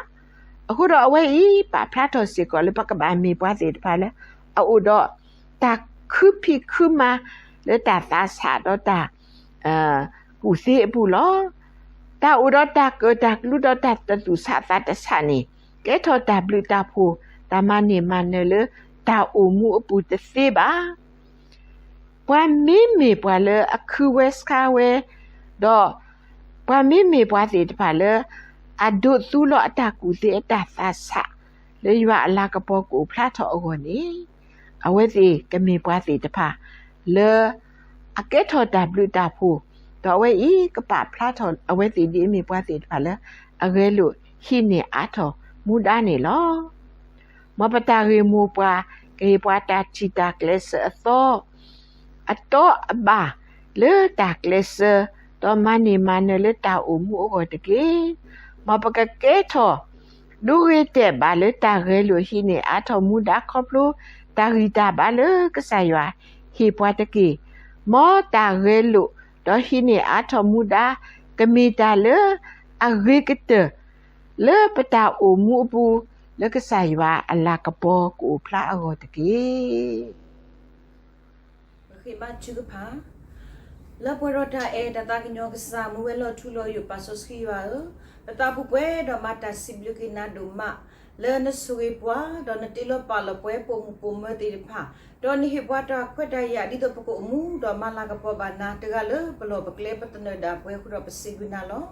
အဃိဒီးအဝဲအံၤ ပာ်ဖျါထီၣ်စ့ၢ်ကီးလၢပကဘၣ်မ့ၢ်ပှၤသ့ၣ်တဖၣ်လၢ အအိၣ်ဒီးတၢ်ခုဖံးခုမၤ လၢတၢ်သးဆးဒီးတၢ် ကူၣ်သ့အပူၤလီၤ. တၢ်အိၣ်ဒီးတၢ်ကၢၣ်တၢ်ကလူဒီးတၢ်တသူၣ်ဆးသးတဆးန့ၣ် ကဲထီၣ်တၢ်ဘျုးတၢ်ဖှိၣ် တၢ်မၤန့ၢ်မၤနၢၤလၢတၢ်အိၣ်မူအပူၤတသ့ဘၣ်. ပှၤမ့မ့ၢ်ပှၤလၢအခုဝဲဆါဝဲ, ဒီးပှၤမ့မ့ၢ်ပှၤသ့ၣ်တဖၣ်လၢ အဒိးသူလီၤအတၢ်ကူၣ်သ့အတၢ်သးဆး လၢယွၤအလၤကပီၤကအိၣ်ဖျါထီၣ်အဂီၢ်န့ၣ် အဝဲသ့ၣ်ကမ့ၢ်ပှၤသ့ၣ်တဖၣ် လၢအကဲထီၣ်တၢ်ဘျုးတၢ်ဖှိၣ်, ဒီးအဝဲအံၤကပာ်ဖျါထီၣ်အဝဲသ့ၣ်ဒ်အမ့ၢ်ပှၤသ့ၣ်တဖၣ်လၢ အဂဲၤလိာ်ဟံးန့ၢ်အါထီၣ်မူဒါန့ၣ်လီၤ. မ်ပတၢ်ဂ့ၢ်မိၢ်ပှၢ် ကဟ့ၣ်ပှၤတၢ်ထံၣ်တၢ်ကျဲးစၢးအသီ အတီအဘၣ် လၢတၢ်ကျဲးစၢး ဒီးမၤန့ၢ်မၤနၢၤလၢတၢ်အိၣ်မူအဂီၢ်တက့ၢ်. မ်ပကကဲထီၣ် ဒိဂ့ၤတဲာ်ဘၣ်လၢတၢ်ဂဲၤလိာ်ဟံးန့ၢ်အါထီၣ်မူဒါခီဖျိ တၢ်ဂံၢ်တၢ်ဘါလၢကစၢ်ယွၤဟ့ၣ်ပှၤတက့ၢ်. မ်တၢ်ဂဲၤလိာ် ဒီးဟံးန့ၢ်အါထီၣ်မူဒါ ကမ့ၢ်တၢ်လၢအဂ့ၤကတၢၢ် လၢပတၢ်အိၣ်မူအပူၤ လၢကစၢ်ယွၤအလၤကပီၤကအိၣ်ဖျါအဂီၢ်တက့ၢ်. ပဃ့ဘါထုကဖၣ်, လၢပှဲၤဒီးတၢ်အဲၣ်တၢ်သးကညီၤကစၢ် မူဝဲလီၤထူလီၤယိာ် ပၢ်စီဆှံယွၤဧၢ, ပသးပူၤပှဲၤဒီးမၤတၢ်စံးဘျုးက့ၤနၤဒိၣ်မး လၢနဆိၣ်ဂ့ၤပှၤ ဒီးနတ့လီၤပာ်လီၤပှၤပိာ်မုၣ်ပိာ်မၢၤသ့ၣ်တဖၣ်, ဒီးနဟ့ၣ်ပှၤတၢ်ခွဲးတၢ်ယာ် ဒ်သိးပကအိၣ်မူဒီးမၤလၤကပီၤဘၣ်နၤ တဂၤလၢပလီၢ်ပကျဲ ပသနၢၣ်ဒၣ်ပှဲၤအဃိဒီး ပစံးဘျုးနၤလီၤ.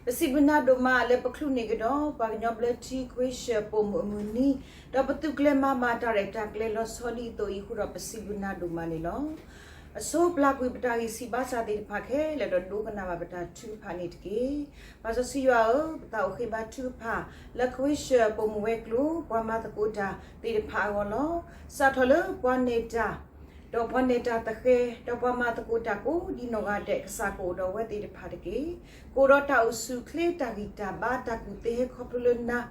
ပစံးဘျုးနၤဒိၣ်မးလၢပချုးန့ၢ်ကဒီး ပှၤကညီဘျၢထံခွ့ၡၢၣ်ပိာ်မုၣ်အမုၢ်နံၤ, ဒီးပသူၣ်ကျဲၤမၤဘၣ်တၢ်ရဲၣ်တၢ်ကျဲၤလီၤဆီဒ်သိးအံၤအဃိဒီး ပစံးဘျုးနၤဒိၣ်မးန့ၣ်လီၤ. အဆိပျၢ်ကွံာ်ပတၢ်ဂံၢ်စၢ်ဘါစၢ်သ့ၣ်တဖၣ်ခဲလၢာ် ဒီးဒိကနၣ်ဘၣ်ပတၢ်ထုကဖၣ်န့ၣ်တက့ၢ်. ပၢ်စီဆှံယွၤဧၢ, ပသးအိၣ်ဃ့ဘါထုကဖၣ် လၢခွ့ၡၢၣ်ပိာ်မုၣ်ဝဲၤကျိၤ ပှၤမၤသကိးတၢ်သ့ၣ်တဖၣ်အဂီၢ်လီၤ. စးထီၣ်လၢပှၤနဲၣ်တၢ် ဒီးပှၤနဲၣ်တၢ်သဃဲၤ, ဒီးပှၤမၤသကိးတၢ်ကိးဒ်နီၢ်ဂၤဒဲး ကစၢ်ကအိၣ်ဒီးအဝဲသ့ၣ်တဖၣ်တက့ၢ်. ကအိၣ်ဒီးတၢ်အိၣ်ဆူၣ်အိၣ်ချ့တၢ်ဂံၢ်တၢ်ဘါတၢ်ကူၣ်သ့ဟဲခီဖျိလၢနၤ,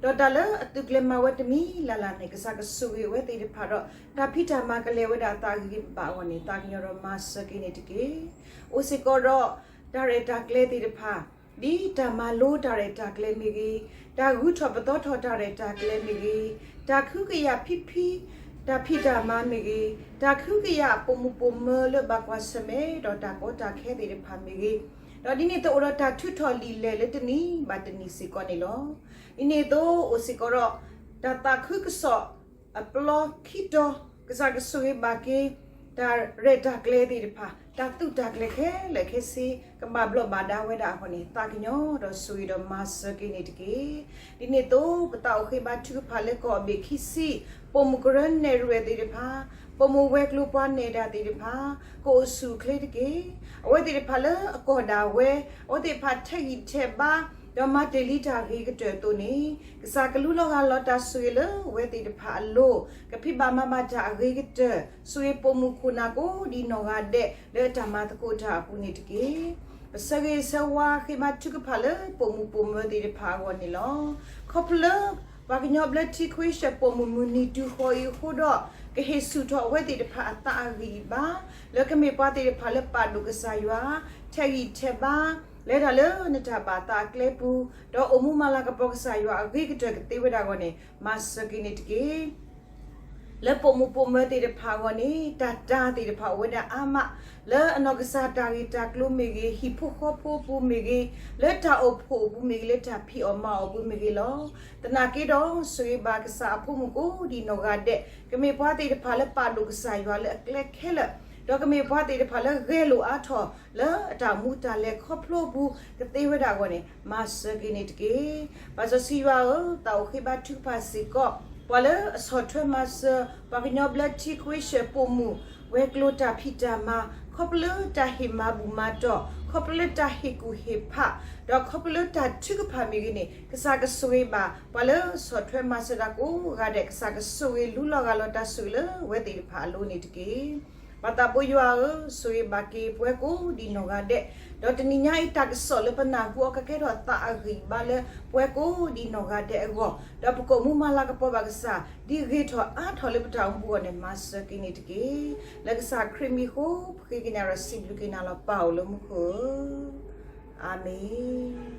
ဒီးတၢ်လၢအသုးကျဲၤမၤဝဲတမံၤလၢ်လၢ်န့ၣ် ကစၢ်ကဆိၣ်ဂ့ၤအဝဲသ့ၣ်တဖၣ်ဒီး တၢ်ဖံးတၢ်မၤကလဲၤဝဲဒၣ်အသးဂ့ၤဂ့ၤဘၣ်ဘၣ်အဂီၢ်န့ၣ် သးကညီၤဒီးမၤစၢၤက့ၤန့ၣ်တက့ၢ်. အိၣ်စ့ၢ်ကီးဒီး တၢ်ရဲၣ်တၢ်ကျဲၤသ့ၣ်တဖၣ် ဒ်တၢ်မၤလိတၢ်ရဲၣ်တၢ်ကျဲၤမ့ၢ်ဂ့ၤ, တၢ်ဂုၤထီၣ်ပသီထီၣ်တၢ်ရဲၣ်တၢ်ကျဲၤမ့ၢ်ဂ့ၤ, တၢ်ကဟုကယာ်ဖံဖံ, တၢ်ဖံးတၢ်မၤမ့ၢ်ဂ့ၤ, တၢ်ကဟုကယာ်ပိာ်မုၣ်ပိာ်မၢၤလၢဘၣ်ကွၢ်ဆၢၣ်မဲာ်ဒီးတၢ်ကီတၢ်ခဲသ့ၣ်တဖၣ်မ့ၢ်ဂ့ၤ, ဒီးဒ်န့ၣ်အသိးအိၣ်ဒီးတၢ်ထုးထီၣ်လံာ်လဲၢ်လၢတနံၤဘၣ်တနံၤစ့ၢ်ကီးန့ၣ်လီၤ. ဒ်န့ၣ်အသိးအိၣ်စ့ၢ်ကီးဒီး တၢ်သးခုကစီၣ် အပျီခံတီၤ ကစၢ်ကဆိၣ်ဂ့ၤဘၣ်က့ၤ တၢ်ရဲၣ်တၢ်ကျဲၤသ့ၣ်တဖၣ်, တၢ်သူၣ်တၢ်ကျဲၤခဲလၢာ်ခဲဆ့ ကဘၣ်ဘျီးဘၣ်ဒါဝဲဒၣ်အဂီၢ်န့ၣ် သးကညီၤဒီးဆိၣ်ဂ့ၤဒီးမၤစၢၤက့ၤန့ၣ်တက့ၢ်. ဒ်န့ၣ်အသိး ပသးအိၣ်ဃ့ဘါထုကဖၣ်လၢကီၢ်အဘ့ၣ်ခံဆံ, ပိာ်မုၣ်ကရၢနဲၣ်ရွဲၣ်သ့ၣ်တဖၣ်, ပိာ်မုၣ်ဝဲၤကျိၤပှၤနဲၣ်ဒါသ့ၣ်တဖၣ်, ကအိၣ်ဆူၣ်အိၣ်ချ့တက့ၢ်. အဝဲသ့ၣ်တဖၣ်လၢအကီၢ်ဒၣ်ဝဲ, အဝဲသ့ၣ်တဖၣ်ထဲးဂံၢ်ထဲးဘါ ဒီးမၤတ့ၢ်လံတၢ်အဂ့ၤကတၢၢ်အသိးန့ၣ်, ကစၢ်ကလူလီၤဂာ်လီၤတၢ်ဆိၣ်ဂ့ၤလၢအဝဲသ့ၣ်တဖၣ်အလိၤ, ကဖံးဘၣ်မၤဘၣ်တၢ်အဂ့ၤကတၢၢ်, ဆိၣ်ဂ့ၤပိာ်မုၣ်ခိၣ်နၢ်ကိးဒံးနီၢ်ဂၤဒဲး လၢအတၢ်မၤသကိးတၢ်အပူၤန့ၣ်တက့ၢ်. ပဆၢဂ့ၤဆၢဝါဃ့ဘါထုကဖၣ်လၢပိာ်မုၣ်ပိာ်မၢၤသ့ၣ်တဖၣ်အဂီၢ်န့ၣ်လီၤ. ခီဖျိလၢ ပှၤကညီဘျၢထံခဝ့ၡၢၣ်ပိာ်မုၣ်မုၢ်နံၤတုၤဃီၤအံၤအဃိဒီး, ကဟ့ၣ်ဆူၣ်ထီၣ်အဝဲသ့ၣ်တဖၣ်အသးအဂံၢ်အဘါ, လၢကမ့ၢ်ပှၤသ့ၣ်တဖၣ်လၢပာ်ဒိၣ်ကစၢ်ယွၤ, ထဲးဂံၢ်ထဲးဘါ, လဲၤတၢ်လၢနတၢ်ဘၣ်သးအကျဲပူၤ, ဒီးအိၣ်မူမၤလၤကပီၤကစၢ်ယွၤအဂ့ၤကတၢၢ်ကသ့ဝဲဒၣ်အဂီၢ်န့ၣ် မၤစၢၤက့ၤန့ၣ်တက့ၢ်. လၢပိာ်မုၣ်ပိာ်မၢၤသ့ၣ်တဖၣ်အဂီၢ်န့ၣ် တၢ်တၤသ့ၣ်တဖၣ်အိၣ်ဝဲဒၣ်အါမး, လၢအနီၢ်ကစၢ်တၢ်ဂ့ၢ်တၢ်ကျိၤမ့ၢ်ဂ့ၤ, ဟံၣ်ဖိဃီဖိအပူၤမ့ၢ်ဂ့ၤ, လၢတၢ်အိၣ်ဖှိၣ်အပူၤမ့ၢ်ဂ့ၤ, လၢတၢ်ဖံးအီၣ်မၤအီၣ်အပူၤမ့ၢ်ဂ့ၤလီၤ. သနာ်က့ဒီး ဆိၣ်ဂ့ၤဘၣ်ကစၢ်အဖိမုၣ်ကိးဒံးနီၢ်ဂၤဒဲး, ကမ့ၢ်ပှၤသ့ၣ်တဖၣ်လၢပာ်ဒိၣ်ကစၢ်ယွၤလၢအကျဲခဲလၢာ်, ဒီးကမ့ၢ်ပှၤသ့ၣ်တဖၣ်လၢဂဲၤလိာ်အါထီၣ် လၢအတၢ်မူတၢ်လဲၤခီဖျိအပူၤ ကသ့ဝဲဒၣ်အဂီၢ်န့ၣ် မၤစၢၤက့ၤန့ၣ်တက့ၢ်. ပၢ်စီဆှံယွၤဧၢ, သးအိၣ်ဃ့ဘါထုကဖၣ်စ့ၢ်ကီး ပှၤလၢအဆီၣ်ထွဲမၤစၢၤ ပှၤကညီဘျၢထံခဝ့ၡၢၣ်ပိာ်မုၣ် ဝဲၤကျိၤတၢ်ဖံးတၢ်မၤ, ခီဖျိလၢတၢ်ဟ့ၣ်မၤဘူၣ်မၤတီၢ်, ခီဖျိလၢတၢ်ဟ့ၣ်ကူၣ်ဟ့ၣ်ဖး, ဒီးခီဖျိလၢတၢ်ထုကဖၣ်မ့ၢ်ဂ့ၤန့ၣ် ကစၢ်ကဆိၣ်ဂ့ၤဘၣ် ပှၤလၢဆီၣ်ထွဲမၤစၢၤတၢ်ကိးဂၤဒဲး, ကစၢ်ကဆိၣ်ဂ့ၤလူလီၤဂာ်လီၤတၢ်ဆိၣ်ဂ့ၤလၢအဝဲသ့ၣ်တဖၣ်အလိၤန့ၣ်တက့ၢ်. ပၢ်သးဘိယွၤဧၢ, ဆိၣ်ဂ့ၤဘၣ်က့ၤပဝဲကိးဒံးနီၢ်ဂၤဒဲး, ဒီးတနံၤညါအံၤတၢ်ကစီၣ်လၢပနၢ်ဟူအီၤကကဲထီၣ်သးအဂံၢ်အဘါလၢပဝဲကိးဒံးနီၢ်ဂၤဒဲးအဂီၢ်, ဒီးပကအိၣ်မူမၤလၤကပီၤဘၣ်ကစၢ် ဒ်ဂ့ၤထီၣ်အါထီၣ်လၢပတၢ်အိၣ်မူအဂီၢ်န့ၣ် မၤစၢၤက့ၤန့ၣ်တက့ၢ်. လၢကစၢ်ခရံာ်မံၤအဃိ ပဃ့ကညးဒီးစံးဘျုးက့ၤနၤလီၤ ပၢ်အိၣ်လၢမူခိၣ်ဧၢ, အၤမ့ၣ်.